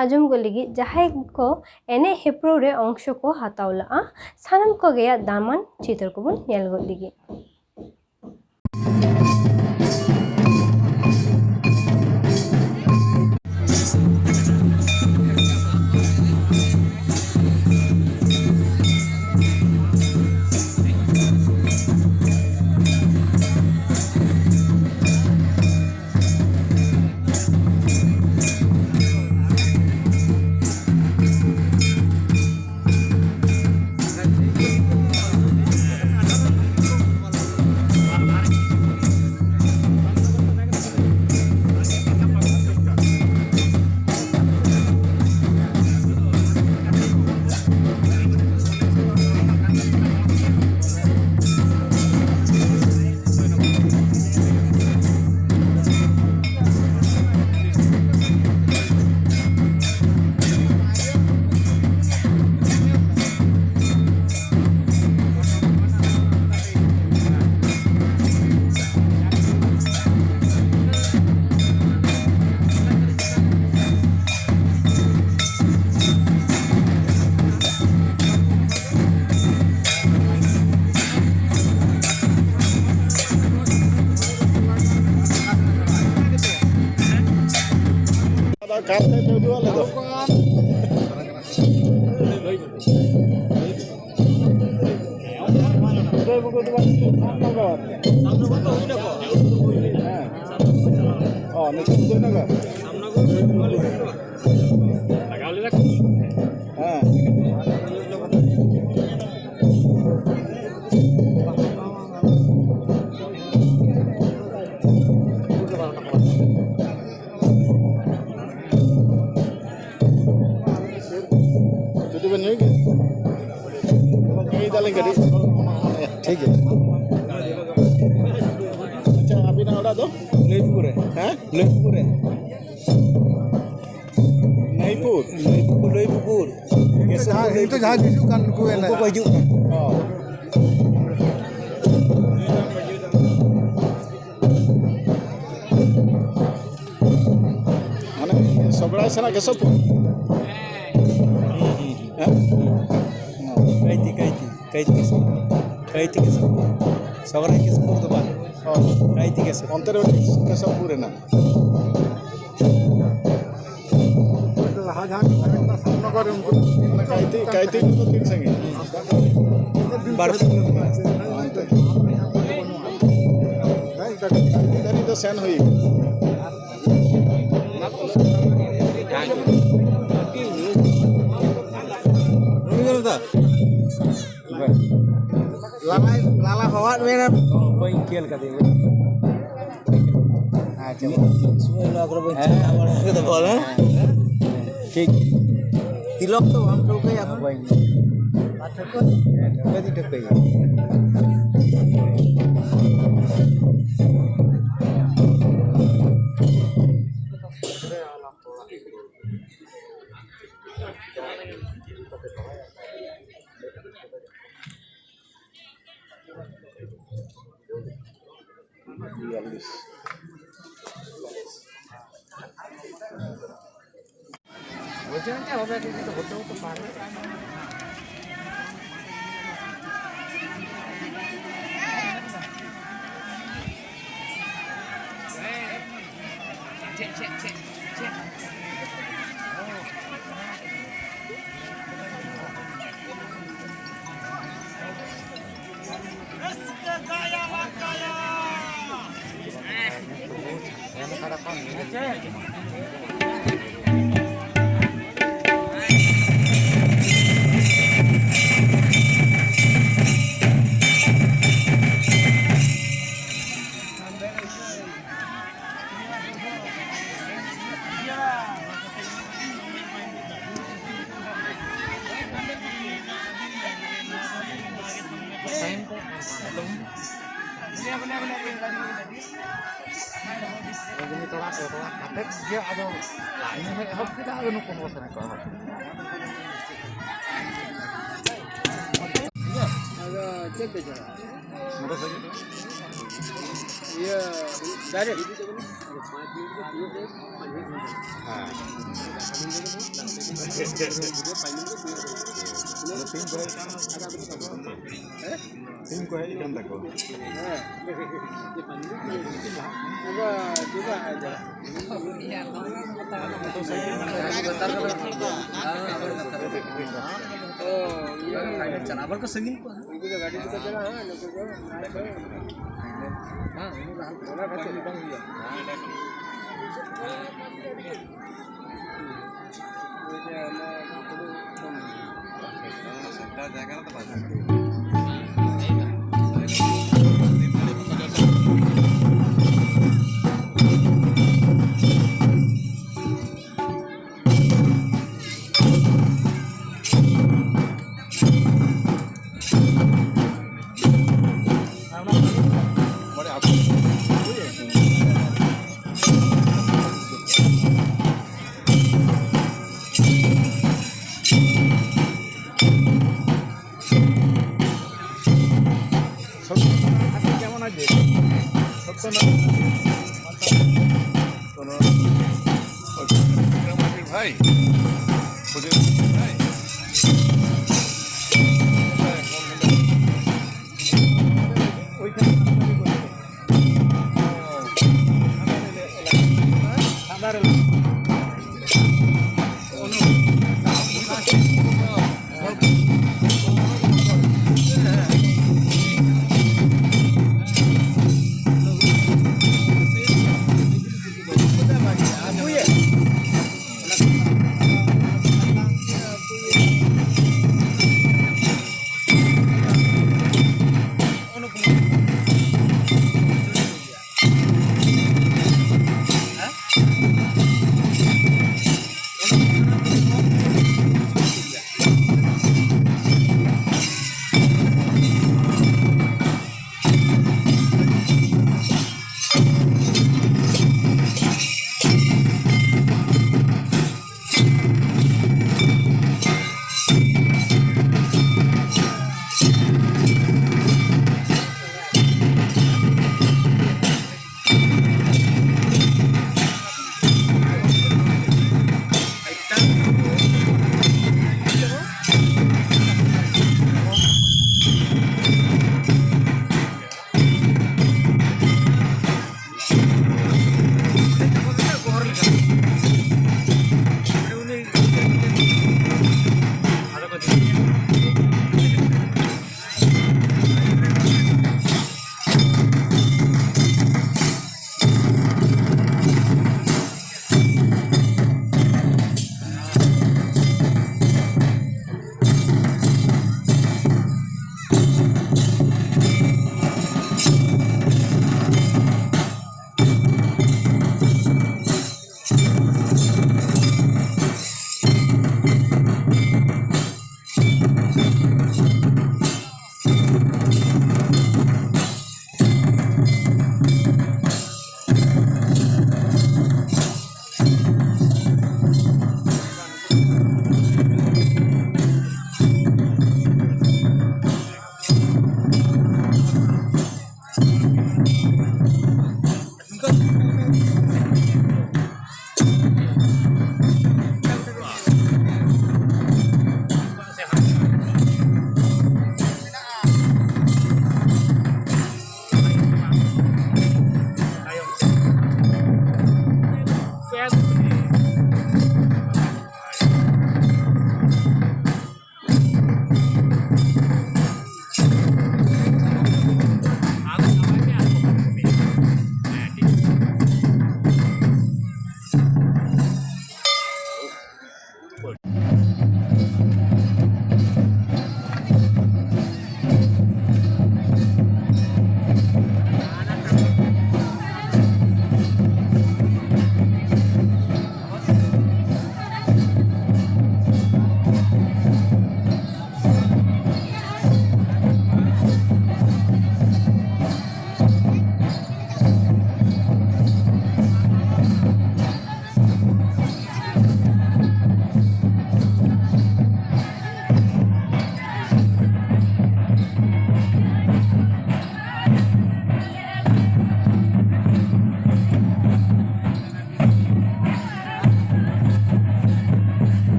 ᱟᱸᱡᱚᱢ ᱜᱚᱫ ᱞᱟᱹᱜᱤᱫ ᱡᱟᱦᱟᱸᱭ ᱠᱚ ᱮᱱᱮᱡ ᱦᱮᱯᱨᱟᱣ ᱨᱮ ᱚᱝᱥᱚ ᱠᱚ ᱦᱟᱛᱟᱣ ᱞᱟᱜᱼᱟ, ᱥᱟᱱᱟᱢ ᱠᱚᱜᱮᱭᱟᱜ ᱫᱟᱢᱟᱱ ᱪᱤᱛᱟᱹᱨ ᱠᱚᱵᱚᱱ ᱧᱮᱞ ᱜᱚᱫ ᱞᱟᱹᱜᱤᱫ᱾ ᱟᱫᱚ ᱠᱟᱨ ᱛᱮ ᱯᱮ ᱩᱫᱩᱜ ᱟᱞᱮ ᱫᱚ᱾ ᱦᱮᱸ᱾ ᱚ, ᱱᱤᱛᱚᱜ ᱩᱫᱩᱜ ᱮᱱᱟ ᱠᱚ? ᱦᱮᱸ᱾ ᱡᱩᱫᱤ ᱵᱮᱱ ᱧᱩᱭ ᱜᱮᱭᱟ? ᱧᱩᱭ ᱫᱟᱞᱤᱧ ᱠᱟᱹᱴᱤᱡ᱾ ᱴᱷᱤᱠ ᱜᱮᱭᱟ᱾ ᱟᱪᱪᱷᱟ, ᱟᱹᱵᱤᱱᱟᱜ ᱚᱲᱟᱜ ᱫᱚ? ᱞᱟᱹᱭᱯᱩᱨ ᱨᱮ᱾ ᱦᱮᱸ? ᱞᱟᱹᱭᱯᱩᱨ ᱨᱮ᱾ ᱱᱟᱹᱭᱯᱩᱨ? ᱞᱟᱹᱭᱯᱩᱨ, ᱞᱟᱹᱭᱯᱩᱨ᱾ ᱡᱟᱦᱟᱸ, ᱱᱤᱛᱚᱜ ᱡᱟᱦᱟᱸ ᱦᱤᱡᱩᱜ ᱠᱟᱱ ᱩᱱᱠᱩ ᱩᱱᱠᱩ ᱠᱚ ᱦᱤᱡᱩᱜ ᱠᱟᱱ᱾ ᱚ᱾ ᱢᱟᱱᱮ ᱥᱚᱜᱲᱟᱭ ᱥᱮᱱᱟᱜ ᱠᱮᱥᱚᱵᱯᱩᱨ? ᱦᱮᱸ? ᱠᱟᱹᱭᱛᱤ, ᱠᱟᱹᱭᱛᱤ, ᱠᱟᱹᱭᱛᱤ ᱠᱤᱥᱠᱩ᱾ ᱠᱟᱹᱭᱛᱤ ᱠᱤᱥᱠᱩ᱾ ᱥᱚᱜᱽᱨᱟᱭ ᱠᱤᱥᱠᱩ ᱫᱚ ᱵᱟᱝ᱾ ᱦᱳᱭ᱾ ᱠᱟᱹᱭᱛᱤ ᱠᱤᱥᱠᱩ᱾ ᱚᱱᱛᱮ ᱨᱮ ᱢᱤᱫᱴᱤᱡ ᱠᱮᱥᱚᱵᱯᱩᱨ ᱦᱮᱱᱟᱜᱼᱟ᱾ ᱞᱟᱦᱟ ᱡᱟᱦᱟᱸ ᱠᱚ ᱛᱟᱦᱮᱸ ᱠᱟᱱᱟ ᱥᱟᱢᱱᱚᱜᱚᱨ ᱨᱮ, ᱩᱱᱠᱩ ᱚᱱᱟ ᱠᱟᱹᱭᱛᱤ, ᱠᱟᱹᱭᱛᱤ ᱠᱚᱫᱚ ᱛᱤᱱ ᱥᱟᱺᱜᱤᱧ? ᱵᱟᱨ ᱯᱮ ᱠᱤᱞᱳᱢᱤᱴᱟᱨ᱾ ᱦᱮᱸ, ᱤᱱᱠᱟ ᱠᱟᱹᱭᱛᱤ ᱫᱷᱟᱹᱨᱤᱡ ᱫᱚ ᱥᱮᱱ ᱦᱩᱭ ᱠᱟᱱᱟ᱾ ᱞᱟᱞᱟ, ᱞᱟᱞᱟ ᱦᱚᱦᱚᱣᱟᱫ ᱢᱮᱭᱟ᱾ ᱵᱟᱹᱧ ᱠᱷᱮᱞ ᱠᱟᱫᱮ᱾ ᱟᱪᱪᱷᱟ, ᱢᱤᱫ ᱥᱚᱢᱚᱭ ᱱᱚᱣᱟ ᱠᱚᱨᱮ ᱵᱚᱱ ᱪᱟᱞᱟᱣ ᱵᱟᱲᱟ ᱠᱟᱛᱮ ᱵᱚᱞ, ᱦᱮᱸ? ᱴᱷᱤᱠ᱾ ᱛᱤᱞᱚᱠ ᱫᱚ ᱵᱟᱢ ᱴᱷᱟᱹᱣᱠᱟᱹᱭᱟ ᱮᱠᱷᱚᱱ? ᱵᱟᱹᱧ᱾ ᱴᱷᱟᱹᱣᱠᱟᱹ ᱫᱚᱧ ᱴᱷᱟᱹᱣᱠᱟᱹᱭᱟ᱾ বিয়াল্লিশ। বলছিলাম যে হবে, কিন্তু হতে হতে পারে। ᱛᱷᱚᱲᱟ ᱠᱚ ᱨᱚᱲ ᱠᱟᱛᱮᱫ ᱜᱮ ᱟᱫᱚ ᱞᱟᱭᱤᱱ ᱦᱚᱸ ᱮᱦᱚᱵ ᱠᱮᱫᱟ, ᱟᱫᱚ ᱱᱩᱠᱩ ᱦᱚᱸ ᱥᱮᱱ ᱠᱚ ᱮᱦᱚᱵ ᱠᱮᱫᱟ᱾ ᱟᱫᱚ ᱪᱮᱫ ᱯᱮ ᱪᱟᱞᱟᱜᱼᱟ? ᱱᱚᱰᱮ ᱠᱷᱚᱱ ᱜᱮ᱾ ᱤᱭᱟᱹ, direct. ᱦᱮᱸ. ᱛᱤᱦᱤᱧ ᱠᱚ ᱦᱮᱡ ᱟᱠᱟᱱ ᱛᱟᱠᱚᱣᱟ. ᱦᱮᱸ. ᱟᱫᱚ ᱪᱮᱫᱟᱜ ᱟᱫᱚ? ᱚ, ᱤᱭᱟᱹ. ᱪᱟᱞᱟᱣ ᱟᱵᱟᱨ ᱠᱚ ᱥᱟᱺᱜᱤᱧ ᱠᱚᱣᱟ. ᱩᱱᱠᱩ ᱫᱚ ᱜᱟᱹᱰᱤ ᱛᱮᱠᱚ ᱪᱟᱞᱟᱜᱼᱟ, ᱱᱩᱠᱩ ᱫᱚ ᱵᱟᱝ, ᱩᱱᱠᱩ ᱫᱚ ᱦᱟᱱᱛᱮ ᱚᱱᱟ ᱠᱷᱟᱹᱛᱤᱨ ᱵᱟᱝ ᱦᱩᱭᱩᱜᱼᱟ. ᱥᱟᱱᱛᱟᱲ ᱡᱟᱭᱜᱟ ᱨᱮᱫᱚ ᱵᱟᱝ. ᱥᱚᱛᱭᱚᱱᱟᱨᱟᱭᱚᱬ ᱴᱷᱟᱹᱠᱩᱨ ᱡᱮᱢᱚᱱ ᱟᱡ ᱥᱚᱛᱭᱚᱱᱟᱨᱟᱭᱚᱬ ᱴᱷᱟᱹᱠᱩᱨ ᱠᱳᱱᱳ ᱵᱤᱠᱨᱚᱢᱟᱫᱤᱛᱛᱚ ᱵᱷᱟᱭ, ᱵᱩᱡᱷᱟᱹᱣ ᱵᱷᱟᱭ, ᱳᱭ ᱠᱷᱟᱱ ᱥᱟᱸᱫᱟ ᱨᱮ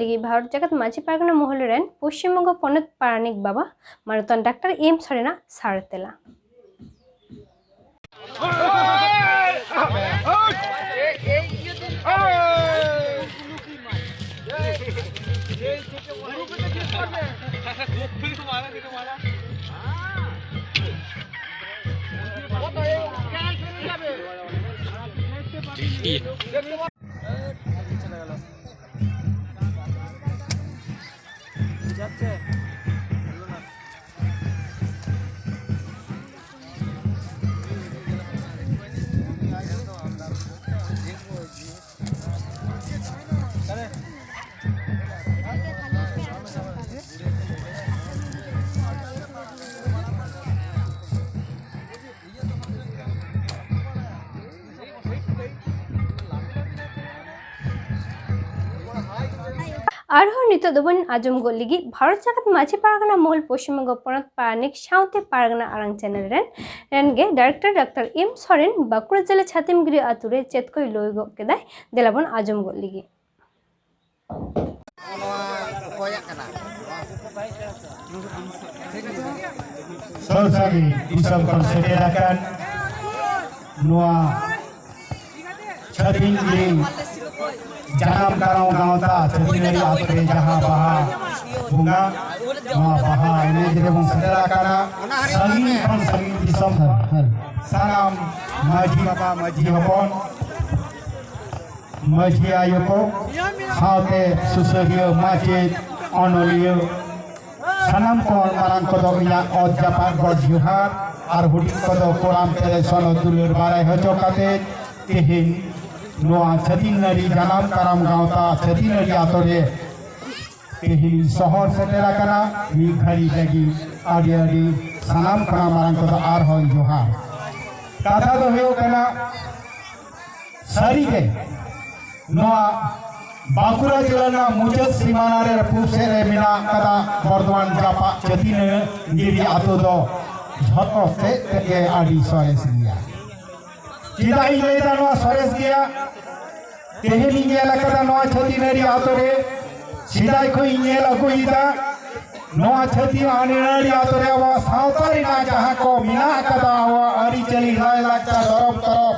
ᱞᱟᱹᱜᱤᱫ ᱵᱷᱟᱨᱚᱛ ᱡᱟᱠᱟᱛ ᱢᱟᱹᱡᱷᱤ ᱯᱟᱨᱜᱟᱱᱟ ᱢᱚᱦᱚᱞ ᱨᱮᱱ ᱯᱚᱥᱪᱤᱢ ᱵᱚᱝᱜᱚ ᱯᱚᱱᱚᱛ ᱯᱟᱨᱟᱱᱤᱠ ᱵᱟᱵᱟ ᱢᱟᱱᱚᱛᱟᱱ ᱰᱟᱠᱛᱟᱨ ᱮᱢ ᱥᱚᱨᱮᱱᱟᱜ ᱥᱟᱨ ᱛᱮᱞᱟ᱾ ᱟᱨᱦᱚᱸ ᱱᱤᱛᱚᱜ ᱫᱚᱵᱚᱱ ᱟᱸᱡᱚᱢ ᱜᱚᱫ ᱞᱟᱹᱜᱤᱫ ᱵᱷᱟᱨᱚᱛ ᱡᱟᱠᱟᱛ ᱢᱟᱹᱡᱷᱤ ᱯᱟᱨᱜᱟᱱᱟ ᱢᱚᱦᱚᱞ ᱯᱚᱥᱪᱤᱢ ᱵᱚᱝᱜᱚ ᱯᱚᱱᱚᱛ ᱯᱟᱨᱟᱱᱤᱠ ᱥᱟᱶᱛᱮ ᱯᱟᱨᱜᱟᱱᱟ ᱟᱲᱟᱝ ᱪᱮᱱᱮᱞ ᱨᱮᱱ ᱨᱮᱱ ᱜᱮ ᱰᱟᱭᱨᱮᱠᱴᱚᱨ ᱰᱟᱠᱛᱟᱨ ᱮᱢ ᱥᱚᱨᱮᱱ ᱵᱟᱸᱠᱩᱲᱟ ᱡᱮᱞᱟ ᱪᱷᱟᱛᱤᱢᱜᱤᱨᱤ ᱟᱛᱳ ᱨᱮ ᱪᱮᱫ ᱠᱚᱭ ᱞᱟᱹᱭ ᱜᱚᱫ ᱠᱮᱫᱟᱭ, ᱫᱮᱞᱟ ᱵᱚᱱ ᱟᱸᱡᱚᱢ ᱜᱚᱫ ᱞᱟᱹᱜᱤᱫ᱾ ᱱᱚᱣᱟ ᱚᱠᱚᱭᱟᱜ ᱠᱟᱱᱟ? ᱥᱩᱨ ᱥᱟᱺᱜᱤᱧ ᱫᱤᱥᱚᱢ ᱠᱷᱚᱱ ᱥᱮᱴᱮᱨ ᱟᱠᱟᱱ ᱱᱚᱣᱟ ᱪᱷᱟᱹᱛᱤᱱ ᱜᱤᱨᱤ ᱡᱟᱱᱟᱢ ᱠᱟᱨᱟᱢ ᱜᱟᱶᱛᱟ ᱪᱷᱟᱹᱛᱤᱱ ᱜᱤᱨᱤ ᱟᱛᱳ ᱨᱮ ᱡᱟᱦᱟᱸ ᱵᱟᱦᱟ ᱵᱚᱸᱜᱟ, ᱱᱚᱣᱟ ᱵᱟᱦᱟ ᱮᱱᱮᱡ ᱨᱮᱵᱚᱱ ᱥᱮᱴᱮᱨ ᱟᱠᱟᱱᱟ᱾ ᱥᱟᱺᱜᱤᱧ ᱠᱷᱚᱱ ᱥᱟᱺᱜᱤᱧ ᱫᱤᱥᱚᱢ ᱠᱷᱚᱱ ᱥᱟᱱᱟᱢ ᱢᱟᱹᱡᱷᱤ ᱵᱟᱵᱟ, ᱢᱟᱹᱡᱷᱤ ᱦᱚᱯᱚᱱ, ᱢᱟᱹᱡᱷᱤ ᱟᱭᱳ ᱠᱚ, ᱥᱟᱶᱛᱮ ᱥᱩᱥᱟᱹᱨᱤᱭᱟᱹ, ᱢᱟᱪᱮᱫ, ᱚᱱᱚᱞᱤᱭᱟᱹ, ᱥᱟᱱᱟᱢ ᱠᱚ ᱢᱟᱨᱟᱝ ᱠᱚᱫᱚ ᱤᱧᱟᱹᱜ ᱚᱛ ᱡᱟᱯᱟᱜ ᱜᱚᱰ ᱡᱚᱦᱟᱨ ᱟᱨ ᱦᱩᱰᱤᱧ ᱠᱚᱫᱚ ᱠᱚᱲᱟᱢ ᱯᱮᱨᱮ ᱥᱚᱱᱚᱛ ᱫᱩᱞᱟᱹᱲ ᱵᱟᱲᱟᱭ ᱦᱚᱪᱚ ᱠᱟᱛᱮ ᱛᱮᱦᱮᱧ ᱱᱚᱣᱟ ᱪᱷᱟᱹᱛᱤᱱ ᱱᱟᱹᱨᱤ ᱡᱟᱱᱟᱢ ᱠᱟᱨᱟᱢ ᱜᱟᱶᱛᱟ ᱪᱷᱟᱹᱛᱤᱱ ᱱᱟᱹᱨᱤ ᱟᱛᱳ ᱨᱮ ᱛᱮᱦᱮᱧ ᱥᱚᱦᱚᱨ ᱥᱮᱴᱮᱨ ᱟᱠᱟᱱᱟ᱾ ᱢᱤᱫ ᱜᱷᱟᱹᱲᱤ ᱞᱟᱹᱜᱤᱫ ᱟᱹᱰᱤ ᱟᱹᱰᱤ ᱥᱟᱱᱟᱢ ᱠᱷᱚᱱᱟᱜ ᱢᱟᱨᱟᱝ ᱠᱚᱫᱚ ᱟᱨᱦᱚᱸ ᱡᱚᱦᱟᱨ᱾ ᱠᱟᱛᱷᱟ ᱫᱚ ᱦᱩᱭᱩᱜ ᱠᱟᱱᱟ, ᱥᱟᱹᱨᱤᱜᱮ ᱱᱚᱣᱟ ᱵᱟᱸᱠᱩᱲᱟ ᱡᱮᱞᱟ ᱨᱮᱱᱟᱜ ᱢᱩᱪᱟᱹᱫ ᱥᱤᱢᱟᱱᱟ ᱨᱮ ᱯᱩᱨᱩᱵ ᱥᱮᱫ ᱨᱮ ᱢᱮᱱᱟᱜ ᱟᱠᱟᱫᱟ ᱵᱚᱨᱫᱷᱚᱢᱟᱱ ᱡᱟᱯᱟᱜ ᱪᱟᱹᱛᱤᱱᱟᱹ ᱜᱤᱨᱤ ᱟᱛᱳ ᱫᱚ ᱡᱷᱚᱛᱚ ᱥᱮᱫ ᱛᱮᱜᱮ ᱟᱹᱰᱤ ᱥᱚᱨᱮᱥ ᱜᱮᱭᱟ᱾ ᱪᱮᱫᱟᱜ ᱤᱧ ᱞᱟᱹᱭᱫᱟ ᱱᱚᱣᱟ ᱥᱚᱨᱮᱥ ᱜᱮᱭᱟ? ᱛᱮᱦᱮᱧ ᱤᱧ ᱧᱮᱞ ᱟᱠᱟᱫᱟ ᱱᱚᱣᱟ ᱪᱷᱟᱹᱛᱤᱱᱟᱹᱨᱤ ᱟᱛᱳ ᱨᱮ ᱥᱮᱫᱟᱭ ᱠᱷᱚᱱ ᱤᱧ ᱧᱮᱞ ᱟᱹᱜᱩᱭᱮᱫᱟ, ᱱᱚᱣᱟ ᱪᱷᱟᱹᱛᱤᱠ ᱟᱹᱱᱟᱹᱲᱤ ᱟᱛᱳ ᱨᱮ ᱟᱵᱚᱣᱟᱜ ᱥᱟᱶᱛᱟ ᱨᱮᱱᱟᱜ ᱡᱟᱦᱟᱸ ᱠᱚ ᱢᱮᱱᱟᱜ ᱟᱠᱟᱫᱟ, ᱟᱵᱚᱣᱟᱜ ᱟᱹᱨᱤᱪᱟᱹᱞᱤ, ᱞᱟᱭᱼᱞᱟᱠᱪᱟᱨ, ᱫᱷᱚᱨᱚᱢ ᱠᱚᱨᱚᱢ,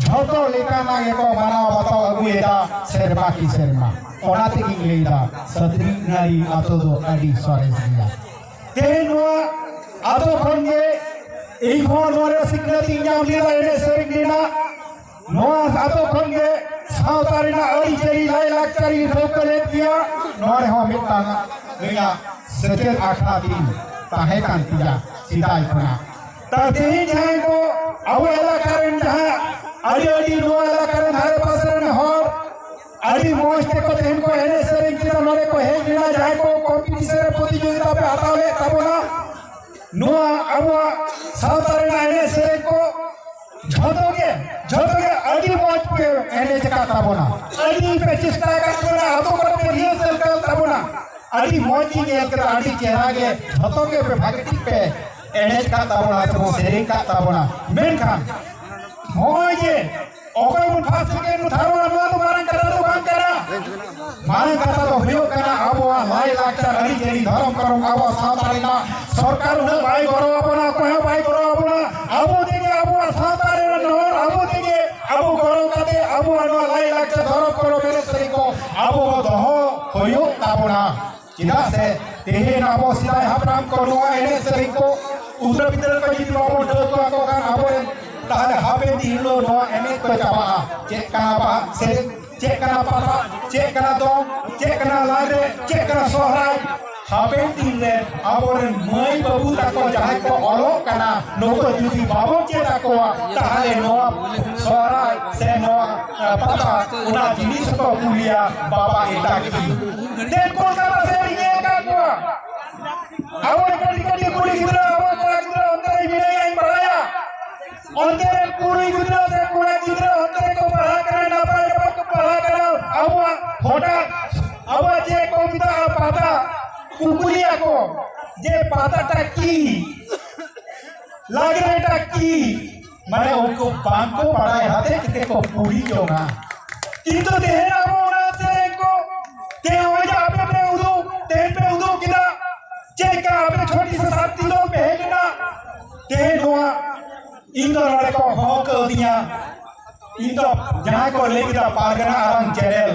ᱡᱷᱚᱛᱚ ᱞᱮᱠᱟᱱᱟᱜ ᱜᱮᱠᱚ ᱢᱟᱱᱟᱣ ᱵᱟᱛᱟᱣ ᱟᱹᱜᱩᱭᱮᱫᱟ ᱥᱮᱨᱢᱟ ᱠᱤ ᱥᱮᱨᱢᱟ᱾ ᱚᱱᱟ ᱛᱮᱜᱤᱧ ᱞᱟᱹᱭᱫᱟ, ᱪᱷᱟᱹᱛᱤᱠ ᱟᱹᱱᱟᱹᱲᱤ ᱟᱛᱳ ᱫᱚ ᱟᱹᱰᱤ ᱥᱚᱨᱮᱥ ᱜᱮᱭᱟ᱾ ᱛᱮᱦᱮᱧ ᱱᱚᱣᱟ ᱟᱛᱳ ᱠᱷᱚᱱ ᱜᱮ ᱤᱧ ᱦᱚᱸ ᱱᱚᱰᱮ ᱥᱤᱠᱷᱱᱟᱹᱛ ᱤᱧ ᱧᱟᱢ ᱞᱮᱫᱟ ᱮᱱᱮᱡ ᱥᱮᱨᱮᱧ ᱨᱮᱱᱟᱜ᱾ ᱱᱚᱣᱟ ᱟᱛᱳ ᱠᱷᱚᱱ ᱜᱮ ᱥᱟᱶᱛᱟ ᱨᱮᱱᱟᱜ ᱟᱹᱨᱤᱪᱟᱹᱞᱤ, ᱞᱟᱭᱼᱞᱟᱠᱪᱟᱨ ᱤᱧ ᱴᱷᱟᱹᱣᱠᱟᱹ ᱞᱮᱫ ᱜᱮᱭᱟ᱾ ᱱᱚᱰᱮ ᱦᱚᱸ ᱢᱤᱫᱴᱟᱝ ᱤᱧᱟᱹᱜ ᱥᱮᱪᱮᱫ ᱟᱠᱷᱲᱟ ᱛᱤᱧ ᱛᱟᱦᱮᱸ ᱠᱟᱱ ᱛᱤᱧᱟ ᱥᱮᱫᱟᱭ ᱠᱷᱚᱱᱟᱜ᱾ ᱛᱟ ᱛᱮᱦᱮᱧ ᱡᱟᱦᱟᱸᱭ ᱠᱚ ᱟᱵᱚ ᱮᱞᱟᱠᱟ ᱨᱮᱱ ᱡᱟᱦᱟᱸ ᱟᱹᱰᱤ ᱟᱹᱰᱤ ᱱᱚᱣᱟ ᱮᱞᱟᱠᱟ ᱨᱮᱱ ᱫᱷᱟᱨᱮ ᱯᱟᱥᱮ ᱨᱮᱱ ᱦᱚᱲ ᱟᱹᱰᱤ ᱢᱚᱡᱽ ᱛᱮᱠᱚ ᱛᱮᱦᱮᱧ ᱠᱚ ᱮᱱᱮᱡ ᱥᱮᱨᱮᱧ ᱠᱮᱫᱟ, ᱱᱚᱰᱮ ᱠᱚ ᱦᱮᱡ ᱞᱮᱱᱟ, ᱡᱟᱦᱟᱸᱭ ᱠᱚ ᱠᱚᱢᱯᱤᱴᱤᱥᱚᱱ ᱨᱮ ᱯᱨᱚᱛᱤᱡᱳᱜᱤᱛᱟ ᱯᱮ ᱦᱟᱛᱟᱣ ᱞᱮᱫ ᱛᱟᱵᱚᱱᱟ, ᱱᱚᱣᱟ ᱟᱵᱚᱣᱟᱜ ᱥᱟᱶᱛᱟ ᱨᱮᱱᱟᱜ ᱮᱱᱮᱡ ᱥᱮᱨᱮᱧ ᱠᱚ ᱡᱷᱚᱛᱚ ᱜᱮ, ᱡᱷᱚᱛᱚ ᱜᱮ ᱟᱹᱰᱤ ᱢᱚᱡᱽ ᱯᱮ ᱮᱱᱮᱡ ᱟᱠᱟᱫ ᱛᱟᱵᱚᱱᱟ, ᱟᱹᱰᱤ ᱯᱮ ᱪᱮᱥᱴᱟ ᱟᱠᱟᱫ ᱛᱟᱵᱚᱱᱟ, ᱟᱛᱳ ᱠᱚᱨᱮ ᱯᱮ ᱨᱤᱦᱟᱨᱥᱮᱞ ᱟᱠᱟᱫ ᱛᱟᱵᱚᱱᱟ, ᱟᱹᱰᱤ ᱢᱚᱡᱽ ᱤᱧ ᱧᱮᱞ ᱠᱮᱫᱟ, ᱟᱹᱰᱤ ᱪᱮᱦᱨᱟ ᱜᱮ ᱡᱷᱚᱛᱚ ᱜᱮ ᱯᱮ ᱵᱷᱟᱜᱮ ᱴᱷᱤᱠ ᱯᱮ ᱮᱱᱮᱡ ᱟᱠᱟᱫ ᱛᱟᱵᱚᱱᱟ ᱥᱮ ᱵᱚᱱ ᱥᱮᱨᱮᱧ ᱟᱠᱟᱫ ᱛᱟᱵᱚᱱᱟ᱾ ᱢᱮᱱᱠᱷᱟᱱ ᱱᱚᱜᱼᱚᱭ ᱡᱮ ᱚᱠᱚᱭ ᱵᱚᱱ ᱯᱷᱟᱥᱴ ᱥᱮᱠᱮᱱᱰ ᱵᱚᱱ ᱛᱷᱟᱨᱰ ᱚᱱᱟ ᱫᱚ ᱢᱟᱨᱟᱝ ᱠᱟᱛᱷᱟ ᱫᱚ ᱵᱟᱝ ᱠᱟᱱᱟ᱾ ᱢᱟᱨᱟᱝ ᱠᱟᱛᱷᱟ ᱫᱚ ᱦᱩᱭᱩᱜ ᱠᱟᱱᱟ ᱟᱵᱚᱣᱟᱜ ᱞᱟᱭ ᱞᱟᱠᱪᱟᱨ, ᱟᱹᱨᱤᱪᱟᱹᱞᱤ, ᱫᱷᱚᱨᱚᱢ ᱠᱚᱨᱚᱢ, ᱟᱵᱚ ᱥᱟᱶᱛᱟ ᱨᱮᱱᱟᱜ ᱥᱚᱨᱠᱟᱨ ᱩᱱᱟᱹᱜ ᱵᱟᱭ ᱜᱚᱲᱚ ᱟᱵᱚᱱᱟ, ᱚᱠᱚᱭ ᱦᱚᱸ ᱵᱟᱭ ᱜᱚᱲᱚ ᱟᱵᱚᱱᱟ᱾ ᱟᱵᱚ ᱛᱮᱜᱮ ᱟᱵᱚᱣᱟᱜ ᱥᱟᱶᱛᱟ ᱨᱮᱱ ᱦᱚᱲ ᱟᱵᱚ ᱛᱮᱜᱮ ᱟᱵᱚ ᱜᱚᱲᱚ ᱠᱟᱛᱮ ᱟᱵᱚᱣᱟᱜ ᱱᱚᱣᱟ ᱞᱟᱭ ᱞᱟᱠᱪᱟᱨ, ᱫᱷᱚᱨᱚᱢ ᱠᱚᱨᱚᱢ, ᱮᱱᱮᱡ ᱥᱮᱨᱮᱧ ᱠᱚ ᱟᱵᱚ ᱫᱚᱦᱚ ᱦᱩᱭᱩᱜ ᱛᱟᱵᱚᱱᱟ᱾ ᱪᱮᱫᱟᱜ ᱥᱮ ᱛᱮᱦᱮᱧ ᱟᱵᱚ ᱥᱮᱫᱟᱭ ᱦᱟᱯᱲᱟᱢ ᱠᱚ ᱱᱚᱣᱟ ᱮᱱᱮᱡ ᱥᱮᱨᱮᱧ ᱠᱚ ᱩᱛᱟᱹᱨ ᱯᱤᱛᱟᱹᱨ ᱠᱚ ᱡᱩᱫᱤ ᱵᱟᱵᱚᱱ ᱴᱷᱟᱹᱣᱠᱟᱹ ᱟᱠᱚ ᱠᱷᱟᱱ ᱟᱵᱚᱨᱮᱱ, ᱛᱟᱦᱞᱮ ᱦᱟᱯᱮᱱ ᱫᱤᱱ ᱦᱤᱞᱳᱜ ᱱᱚᱣᱟ ᱮᱱᱮᱡ ᱠᱚ ᱪᱟᱵᱟᱜᱼᱟ᱾ ᱪᱮᱫ ᱠᱟᱱᱟ ᱵᱟᱦᱟ ᱥᱮᱨᱮᱧ, ᱪᱮᱫ ᱠᱟᱱᱟ ᱯᱟᱛᱟ, ᱪᱮᱫ ᱠᱟᱱᱟ ᱫᱚᱝ, ᱪᱮᱫ ᱠᱟᱱᱟ ᱞᱟᱜᱽᱲᱮ, ᱪᱮᱫ ᱠᱟᱱᱟ ᱥᱚᱦᱨᱟᱭ? ᱦᱟᱯᱮᱱ ᱫᱤᱱ ᱨᱮ ᱟᱵᱚᱨᱮᱱ ᱢᱟᱹᱭ ᱵᱟᱹᱵᱩ ᱛᱟᱠᱚ ᱡᱟᱦᱟᱸᱭ ᱠᱚ ᱚᱞᱚᱜ ᱠᱟᱱᱟ, ᱱᱩᱠᱩ ᱡᱩᱫᱤ ᱵᱟᱵᱚᱱ ᱪᱮᱫ ᱟᱠᱚᱣᱟ, ᱛᱟᱦᱞᱮ ᱱᱚᱣᱟ ᱥᱚᱦᱨᱟᱭ ᱥᱮ ᱱᱚᱣᱟ, ᱮ, ᱯᱟᱛᱟ, ᱚᱱᱟ ᱡᱤᱱᱤᱥ ᱠᱚ ᱠᱩᱞᱤᱭᱟ ᱵᱟᱵᱟ ᱮᱴᱟᱜ ᱜᱮ᱾ ᱫᱮᱱ ᱠᱳᱞᱠᱟᱛᱟ ᱥᱮᱫ ᱨᱤᱧ ᱧᱮᱞ ᱟᱠᱟᱫ ᱠᱚᱣᱟ᱾ ᱟᱵᱚ ᱠᱟᱹᱴᱤᱡ ᱠᱟᱹᱴᱤᱡ ᱠᱩᱲᱤ ᱜᱤᱫᱽᱨᱟᱹ, ᱟᱵᱚ ᱠᱚᱲᱟ ᱜᱤᱫᱽᱨᱟᱹ ᱚᱱᱛᱮ ᱨᱮ ᱢᱮᱱᱟᱭᱟ, ᱤᱧ ᱵᱟᱲᱟᱭᱟ᱾ ᱚᱱᱛᱮ ᱨᱮ ᱠᱩᱲᱤ ᱜᱤᱫᱽᱨᱟᱹ ᱥᱮ ᱠᱚᱲᱟ ᱜᱤᱫᱽᱨᱟᱹ ᱚᱱᱛᱮ ᱨᱮ ᱠᱚ ᱯᱟᱲᱦᱟᱜ ᱠᱟᱱᱟ, ᱱᱟᱯᱟᱭ ᱱᱟᱯᱟᱭ ᱠᱚ ᱯᱟᱲᱦᱟᱜ ᱠᱟᱱᱟ᱾ ᱟᱵᱚᱣᱟᱜ ᱦᱚᱴᱟᱛ ᱟᱵᱚᱣᱟᱜ ᱪᱮᱫ ᱠᱚ ᱢᱮᱛᱟᱜᱼᱟ, ᱯᱟᱛᱟ, ᱠᱩᱠᱞᱤᱭᱟᱠᱚ ᱡᱮ ᱯᱟᱛᱟᱴᱟ ᱠᱤ, ᱞᱟᱜᱽᱲᱮᱴᱟ ᱠᱤ? ᱢᱟᱱᱮ ᱩᱱᱠᱩ ᱵᱟᱝᱠᱚ ᱵᱟᱲᱟᱭ ᱦᱚᱛᱮᱡ ᱛᱮ ᱠᱚ ᱯᱩᱨᱤ ᱡᱚᱝᱟ᱾ ᱠᱤᱱᱛᱩ ᱛᱮᱦᱮᱧ ᱟᱵᱚ ᱚᱱᱟ ᱥᱮᱨᱮᱧ ᱠᱚ ᱛᱮ ᱱᱚᱜᱼᱚᱭ ᱡᱮ ᱟᱯᱮ ᱯᱮ ᱩᱫᱩᱜ, ᱛᱮᱦᱮᱧ ᱯᱮ ᱩᱫᱩᱜ ᱠᱮᱫᱟ, ᱪᱮᱫ ᱞᱮᱠᱟ ᱟᱯᱮ ᱪᱷᱚᱴᱤ ᱥᱮ ᱥᱟᱛᱴᱤ ᱫᱚᱞ ᱯᱮ ᱦᱮᱡ ᱮᱱᱟ᱾ ᱛᱮᱦᱮᱧ ᱱᱚᱣᱟ ᱤᱧ ᱫᱚ ᱱᱚᱰᱮ ᱠᱚ ᱦᱚᱦᱚ ᱠᱟᱹᱣᱫᱤᱧᱟ, ᱤᱧ ᱫᱚ ᱡᱟᱦᱟᱸᱭ ᱠᱚ ᱞᱟᱹᱭ ᱠᱮᱫᱟ ᱯᱟᱨᱜᱟᱱᱟ ᱟᱨᱟᱝ ᱪᱮᱱᱮᱞ,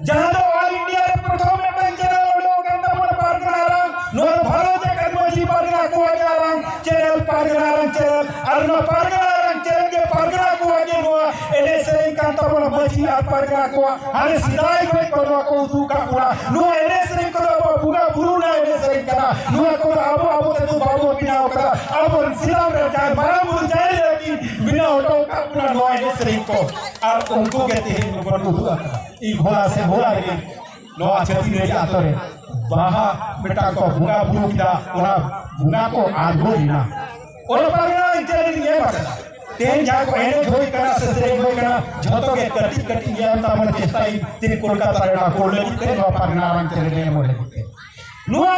ᱡᱟᱦᱟᱸ ᱫᱚ ᱚᱞ ᱤᱱᱰᱤᱭᱟ ᱨᱮ ᱯᱨᱚᱛᱷᱚᱢ ᱢᱤᱫᱴᱟᱝ ᱪᱮᱱᱮᱞ ᱩᱰᱩᱠ ᱟᱠᱟᱱ ᱛᱟᱵᱚᱱᱟ ᱯᱟᱨᱜᱟᱱᱟ ᱟᱨᱟᱝ᱾ ᱱᱚᱣᱟ ᱫᱚ ᱵᱷᱟᱨᱚᱛ ᱡᱟᱠᱟᱛ ᱢᱟᱹᱡᱷᱤ ᱯᱟᱨᱜᱟᱱᱟ ᱠᱚᱣᱟᱜ ᱜᱮ ᱟᱨᱟᱝ ᱪᱮᱱᱮᱞ, ᱯᱟᱨᱜᱟᱱᱟ ᱟᱨᱟᱝ ᱪᱮᱱᱮᱞ᱾ ᱟᱨ ᱱᱚᱣᱟ ᱯᱟᱨᱜᱟᱱᱟ ᱟᱨᱟᱝ ᱪᱮᱱᱮᱞ ᱜᱮ ᱯᱟᱨᱜᱟᱱᱟ ᱠᱚᱣᱟᱜ ᱜᱮ ᱱᱚᱣᱟ ᱮᱱᱮᱡ ᱥᱮᱨᱮᱧ ᱠᱟᱱ ᱛᱟᱵᱚᱱᱟ, ᱢᱟᱹᱡᱷᱤ ᱟᱨ ᱯᱟᱨᱜᱟᱱᱟ ᱠᱚᱣᱟᱜ᱾ ᱦᱟᱱᱮ ᱥᱮᱫᱟᱭ ᱠᱷᱚᱱ ᱠᱚ ᱱᱚᱣᱟ ᱠᱚ ᱩᱫᱩᱜ ᱟᱠᱟᱫ ᱵᱚᱱᱟ᱾ ᱱᱚᱣᱟ ᱮᱱᱮᱡ ᱥᱮᱨᱮᱧ ᱠᱚᱫᱚ ᱟᱵᱚ ᱵᱚᱸᱜᱟ ᱵᱩᱨᱩ ᱨᱮᱱᱟᱜ ᱮᱱᱮᱡ ᱥᱮᱨᱮᱧ ᱠᱟᱱᱟ᱾ ᱱᱚᱣᱟ ᱠᱚᱫᱚ ᱟᱵᱚ ᱟᱵᱚ ᱛᱮᱫᱚ ᱵᱟᱵᱚ ᱵᱮᱱᱟᱣ ᱠᱟᱫᱟ᱾ ᱟᱵᱚ ᱥᱮᱫᱟᱭ ᱨᱮ ᱡᱟᱦᱟᱸᱭ ᱢᱟᱨᱟᱝ ᱵᱩᱨᱩ ᱡᱟᱦᱮᱨ ᱟᱭᱳ ᱠᱤᱱ ᱵᱮᱱᱟᱣ ᱦᱚᱴᱚ ᱟᱠᱟᱫ ᱵᱚᱱᱟ ᱱᱚᱣᱟ ᱮᱱᱮᱡ ᱥᱮᱨᱮᱧ ᱠᱚ, ᱟᱨ ᱩᱱᱠᱩ ᱜᱮ ᱛᱮᱦᱮᱧ ᱵᱚᱱ ᱩᱫᱩᱜ ᱟᱠᱟᱫᱟ᱾ ᱤᱧ ᱦᱚᱞᱟ ᱥᱮ ᱦᱚᱞᱟ ᱨᱮᱜᱮ ᱱᱚᱣᱟ ᱪᱷᱟᱹᱛᱤᱠ ᱨᱟᱡᱽ ᱟᱛᱳ ᱨᱮ ᱵᱟᱦᱟ ᱢᱤᱫᱴᱟᱝ ᱠᱚ ᱵᱚᱸᱜᱟ ᱵᱩᱨᱩ ᱠᱮᱫᱟ, ᱚᱱᱟ ᱵᱚᱸᱜᱟ ᱠᱚ ᱟᱬᱜᱚ ᱞᱮᱱᱟ᱾ ᱚᱱᱟ ᱯᱟᱨᱜᱟᱱᱟ ᱟᱨᱟᱝ ᱪᱮᱱᱮᱞ ᱨᱤᱧ ᱮᱢ ᱟᱠᱟᱫᱟ᱾ ᱛᱮᱦᱮᱧ ᱡᱟᱦᱟᱸ ᱠᱚ ᱮᱱᱮᱡ ᱦᱩᱭ ᱠᱟᱱᱟ ᱥᱮ ᱥᱮᱨᱮᱧ ᱦᱩᱭ ᱠᱟᱱᱟ, ᱡᱷᱚᱛᱚ ᱜᱮ ᱠᱟᱹᱴᱤᱡ ᱠᱟᱹᱴᱤᱡ ᱧᱮᱞ ᱛᱟᱵᱚᱱ ᱪᱮᱥᱴᱟᱭ ᱛᱤᱱ ᱠᱳᱞᱠᱟᱛᱟ ᱨᱮ ᱚᱱᱟ ᱠᱚ ᱞᱟᱹᱜᱤᱫ ᱛᱮ ᱱᱚᱣᱟ ᱯᱟᱨᱜᱟᱱᱟ ᱟᱨᱟᱝ ᱪᱮᱱᱮᱞ ᱨᱮ ᱮᱢ ᱞᱟᱹᱜᱤᱫ ᱛᱮ᱾ ᱱᱚᱣᱟ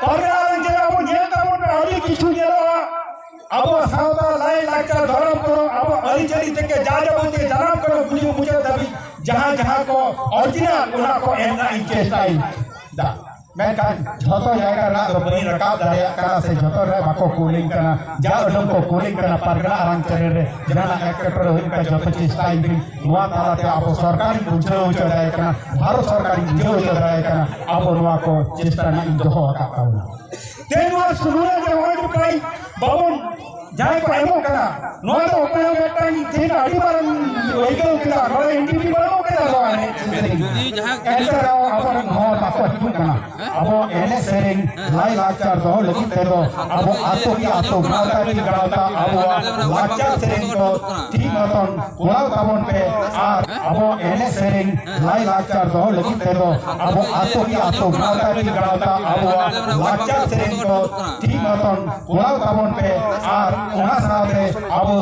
ᱯᱟᱨᱜᱟᱱᱟ ᱟᱨᱟᱝ ᱪᱮᱱᱮᱞ ᱟᱵᱚ ᱧᱮᱞ ᱛᱟᱵᱚᱱ ᱯᱮ, ᱟᱹᱰᱤ ᱠᱤᱪᱷᱩ ᱧᱮᱞᱚᱜᱼᱟ᱾ ᱟᱵᱚ ᱥᱟᱶᱛᱟ, ᱞᱟᱭ ᱞᱟᱠᱪᱟᱨ, ᱫᱷᱚᱨᱚᱢ ᱠᱚᱨᱚᱢ, ᱟᱵᱚ ᱟᱹᱨᱤᱪᱟᱹᱞᱤ ᱛᱷᱮᱠᱮ ᱡᱟ ᱡᱟᱵᱚᱛᱤᱭᱚ ᱡᱟᱱᱟᱢ ᱠᱷᱚᱱ ᱜᱩᱡᱩᱜ ᱢᱩᱪᱟᱹᱫ ᱫᱷᱟᱹᱵᱤᱡ ᱡᱟᱦᱟᱸ ᱡᱟᱦᱟᱸ ᱠᱚ ᱚᱨᱤᱡᱤᱱᱟᱞ, ᱚᱱᱟ ᱠᱚ ᱮᱢ ᱨᱮᱱᱟᱜ ᱤᱧ ᱪᱮᱥᱴᱟᱭᱮᱫᱟ᱾ ᱢᱮᱱᱠᱷᱟᱱ ᱡᱷᱚᱛᱚ ᱡᱟᱭᱜᱟ ᱨᱮᱱᱟᱜ ᱫᱚ ᱵᱟᱹᱧ ᱨᱟᱠᱟᱵ ᱫᱟᱲᱮᱭᱟᱜ ᱠᱟᱱᱟ ᱥᱮ ᱡᱷᱚᱛᱚ ᱨᱮ ᱵᱟᱠᱚ ᱠᱩᱞᱤᱧ ᱠᱟᱱᱟ᱾ ᱡᱟ ᱩᱰᱟᱹᱝ ᱠᱚ ᱠᱩᱞᱤᱧ ᱠᱟᱱᱟ, ᱯᱟᱨᱜᱟᱱᱟ ᱟᱨᱟᱝ ᱪᱮᱱᱮᱞ ᱨᱮ ᱡᱟᱦᱟᱱᱟᱜ ᱮᱴᱠᱮᱴᱚᱬᱮ ᱦᱩᱭᱩᱜ ᱠᱷᱟᱱ ᱡᱷᱚᱛᱚ ᱪᱮᱥᱴᱟᱭ ᱵᱤᱱ᱾ ᱱᱚᱣᱟ ᱛᱟᱞᱟᱛᱮ ᱟᱵᱚ ᱥᱚᱨᱠᱟᱨᱤᱧ ᱵᱩᱡᱷᱟᱹᱣ ᱦᱚᱪᱚ ᱫᱟᱲᱮᱭᱟᱜ ᱠᱟᱱᱟ, ᱵᱷᱟᱨᱚᱛ ᱥᱚᱨᱠᱟᱨᱤᱧ ᱵᱩᱡᱷᱟᱹᱣ ᱦᱚᱪᱚ ᱫᱟᱲᱮᱭᱟᱭ ᱠᱟᱱᱟ᱾ ᱟᱵᱚ ᱱᱚᱣᱟ ᱠᱚ ᱪᱮᱥᱴᱟ ᱨᱮᱱᱟᱜ ᱤᱧ ᱫᱚᱦᱚ ᱟᱠᱟᱫ ᱛᱟᱵᱚᱱᱟ᱾ ᱛᱮᱦᱮᱧ ᱱᱚᱣᱟ ᱥᱩᱨ ᱨᱮ ᱡᱟᱦᱟᱸᱭ ᱠᱚ ᱯᱨᱟᱭ ᱵᱟᱵᱚᱱ, ᱡᱟᱦᱟᱸᱭ ᱠᱚ ᱮᱢᱚᱜ ᱠᱟᱱᱟ, ᱱᱚᱣᱟ ᱫᱚ ᱚᱠᱚᱭ ᱦᱚᱸ ᱢᱤᱫᱴᱟᱝ ᱛᱮᱦᱮᱧ ᱟᱹᱰᱤ ᱢᱟᱨᱟᱝ ᱟᱹᱭᱠᱟᱹᱣ ᱠᱮᱫᱟ, ᱱᱚᱰᱮ ᱮᱱ ᱴᱤ ᱯᱤ ᱵᱟᱹᱱᱩᱜ ᱠᱮᱫᱟ ᱱᱚᱣᱟ ᱮᱱᱮᱡ ᱥᱮᱨᱮᱧ᱾ ᱮᱱᱛᱮ ᱨᱮᱦᱚᱸ ᱟᱵᱚᱨᱮᱱ ᱦᱚᱲ ᱵᱟᱠᱚ ᱦᱤᱡᱩᱜ ᱠᱟᱱᱟ᱾ ᱟᱵᱚ ᱮᱱᱮᱡ ᱥᱮᱨᱮᱧ ᱞᱟᱭ ᱞᱟᱠᱪᱟᱨ ᱫᱚᱦᱚ ᱞᱟᱹᱜᱤᱫ ᱛᱮᱫᱚ ᱟᱵᱚ ᱟᱛᱳ ᱠᱤ ᱟᱛᱳ, ᱜᱟᱶᱛᱟ ᱠᱤ ᱜᱟᱶᱛᱟ ᱟᱵᱚᱣᱟᱜ ᱞᱟᱠᱪᱟᱨ ᱥᱮᱨᱮᱧ ᱫᱚ ᱴᱷᱤᱠ ᱢᱚᱛᱚᱱ ᱠᱚᱨᱟᱣ ᱛᱟᱵᱚᱱ ᱯᱮ᱾ ᱟᱨ ᱟᱵᱚ ᱮᱱᱮᱡ ᱥᱮᱨᱮᱧ ᱞᱟᱭ ᱞᱟᱠᱪᱟᱨ ᱫᱚᱦᱚ ᱞᱟᱹᱜᱤᱫ ᱛᱮᱫᱚ ᱟᱵᱚ ᱟᱛᱳ ᱠᱤ ᱟᱛᱳ, ᱜᱟᱶᱛᱟ ᱠᱤ ᱜᱟᱶᱛᱟ ᱟᱵᱚᱣᱟᱜ ᱞᱟᱠᱪᱟᱨ ᱥᱮᱨᱮᱧ ᱫᱚ ᱴᱷᱤᱠ ᱢᱚᱛᱚᱱ ᱠᱚᱨᱟᱣ ᱛᱟᱵᱚᱱ ᱯᱮ᱾ ᱟᱨ ᱚᱱᱟ ᱥᱟᱶᱛᱮ ᱟᱵᱚ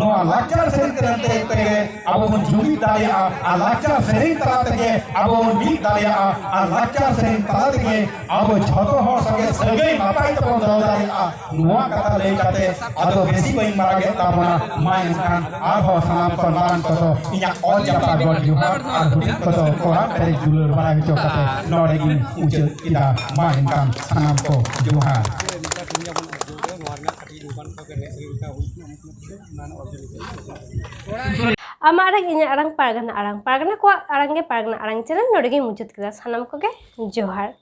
ᱱᱚᱣᱟ ᱞᱟᱠᱪᱟᱨ ᱥᱮᱨᱮᱧ ᱛᱮ ᱛᱮᱜᱮ ᱟᱵᱚ ᱵᱚᱱ ᱡᱩᱢᱤᱫ ᱫᱟᱲᱮᱭᱟᱜᱼᱟ᱾ ᱟᱨ ᱞᱟᱠᱪᱟᱨ ᱞᱟᱠᱪᱟᱨ ᱥᱮᱨᱮᱧ ᱛᱟᱞᱟ ᱛᱮᱜᱮ ᱟᱵᱚ ᱵᱚᱱ ᱢᱤᱫ ᱫᱟᱲᱮᱭᱟᱜᱼᱟ ᱟᱨ ᱞᱟᱠᱪᱟᱨ ᱥᱮᱨᱮᱧ ᱛᱟᱞᱟ ᱛᱮᱜᱮ ᱟᱵᱚ ᱡᱷᱚᱛᱚ ᱦᱚᱲ ᱥᱚᱸᱜᱮ ᱥᱟᱹᱜᱟᱹᱭ ᱱᱟᱯᱟᱭ ᱛᱮᱵᱚᱱ ᱫᱚᱦᱚ ᱫᱟᱲᱮᱭᱟᱜᱼᱟ᱾ ᱱᱚᱣᱟ ᱠᱟᱛᱷᱟ ᱞᱟᱹᱭ ᱠᱟᱛᱮ ᱟᱫᱚ ᱵᱮᱥᱤ ᱵᱟᱹᱧ ᱢᱟᱨᱟᱝᱮᱫ ᱛᱟᱵᱚᱱᱟ᱾ ᱢᱟ ᱮᱱᱠᱷᱟᱱ ᱟᱨᱦᱚᱸ ᱥᱟᱱᱟᱢ ᱠᱷᱚᱱ ᱢᱟᱨᱟᱝ ᱠᱚᱫᱚ ᱤᱧᱟᱹᱜ ᱚᱞ ᱡᱟᱯᱟᱜ ᱜᱚᱰ ᱡᱚᱦᱟᱨ ᱟᱨ ᱦᱩᱰᱤᱧ ᱠᱚᱫᱚ ᱠᱚᱲᱟ ᱯᱮᱨᱮᱡ ᱫᱩᱞᱟᱹᱲ ᱵᱟᱲᱟᱭ ᱦᱚᱪᱚ ᱠᱟᱛᱮ ᱱᱚᱰᱮ ᱜᱤᱧ ᱢᱩᱪᱟᱹᱫ ᱠᱮᱫᱟ᱾ ᱢᱟ ᱮᱱᱠᱷᱟᱱ ᱥᱟᱱᱟᱢ ᱠᱚ ᱡᱚᱦᱟᱨ᱾ ᱟᱢᱟᱜ ᱟᱲᱟᱝ, ᱤᱧᱟᱹᱜ ᱟᱲᱟᱝ, ᱯᱟᱨᱜᱟᱱᱟ ᱟᱲᱟᱝ, ᱯᱟᱨᱜᱟᱱᱟ ᱠᱚᱣᱟᱜ ᱟᱲᱟᱝ ᱜᱮ ᱯᱟᱨᱜᱟᱱᱟ ᱟᱲᱟᱝ ᱪᱮᱱᱮᱞ ᱱᱚᱰᱮ ᱜᱮᱧ ᱢᱩᱪᱟᱹᱫ ᱠᱮᱫᱟ᱾ ᱥᱟᱱᱟᱢ ᱠᱚᱜᱮ ᱡᱚᱦᱟᱨ᱾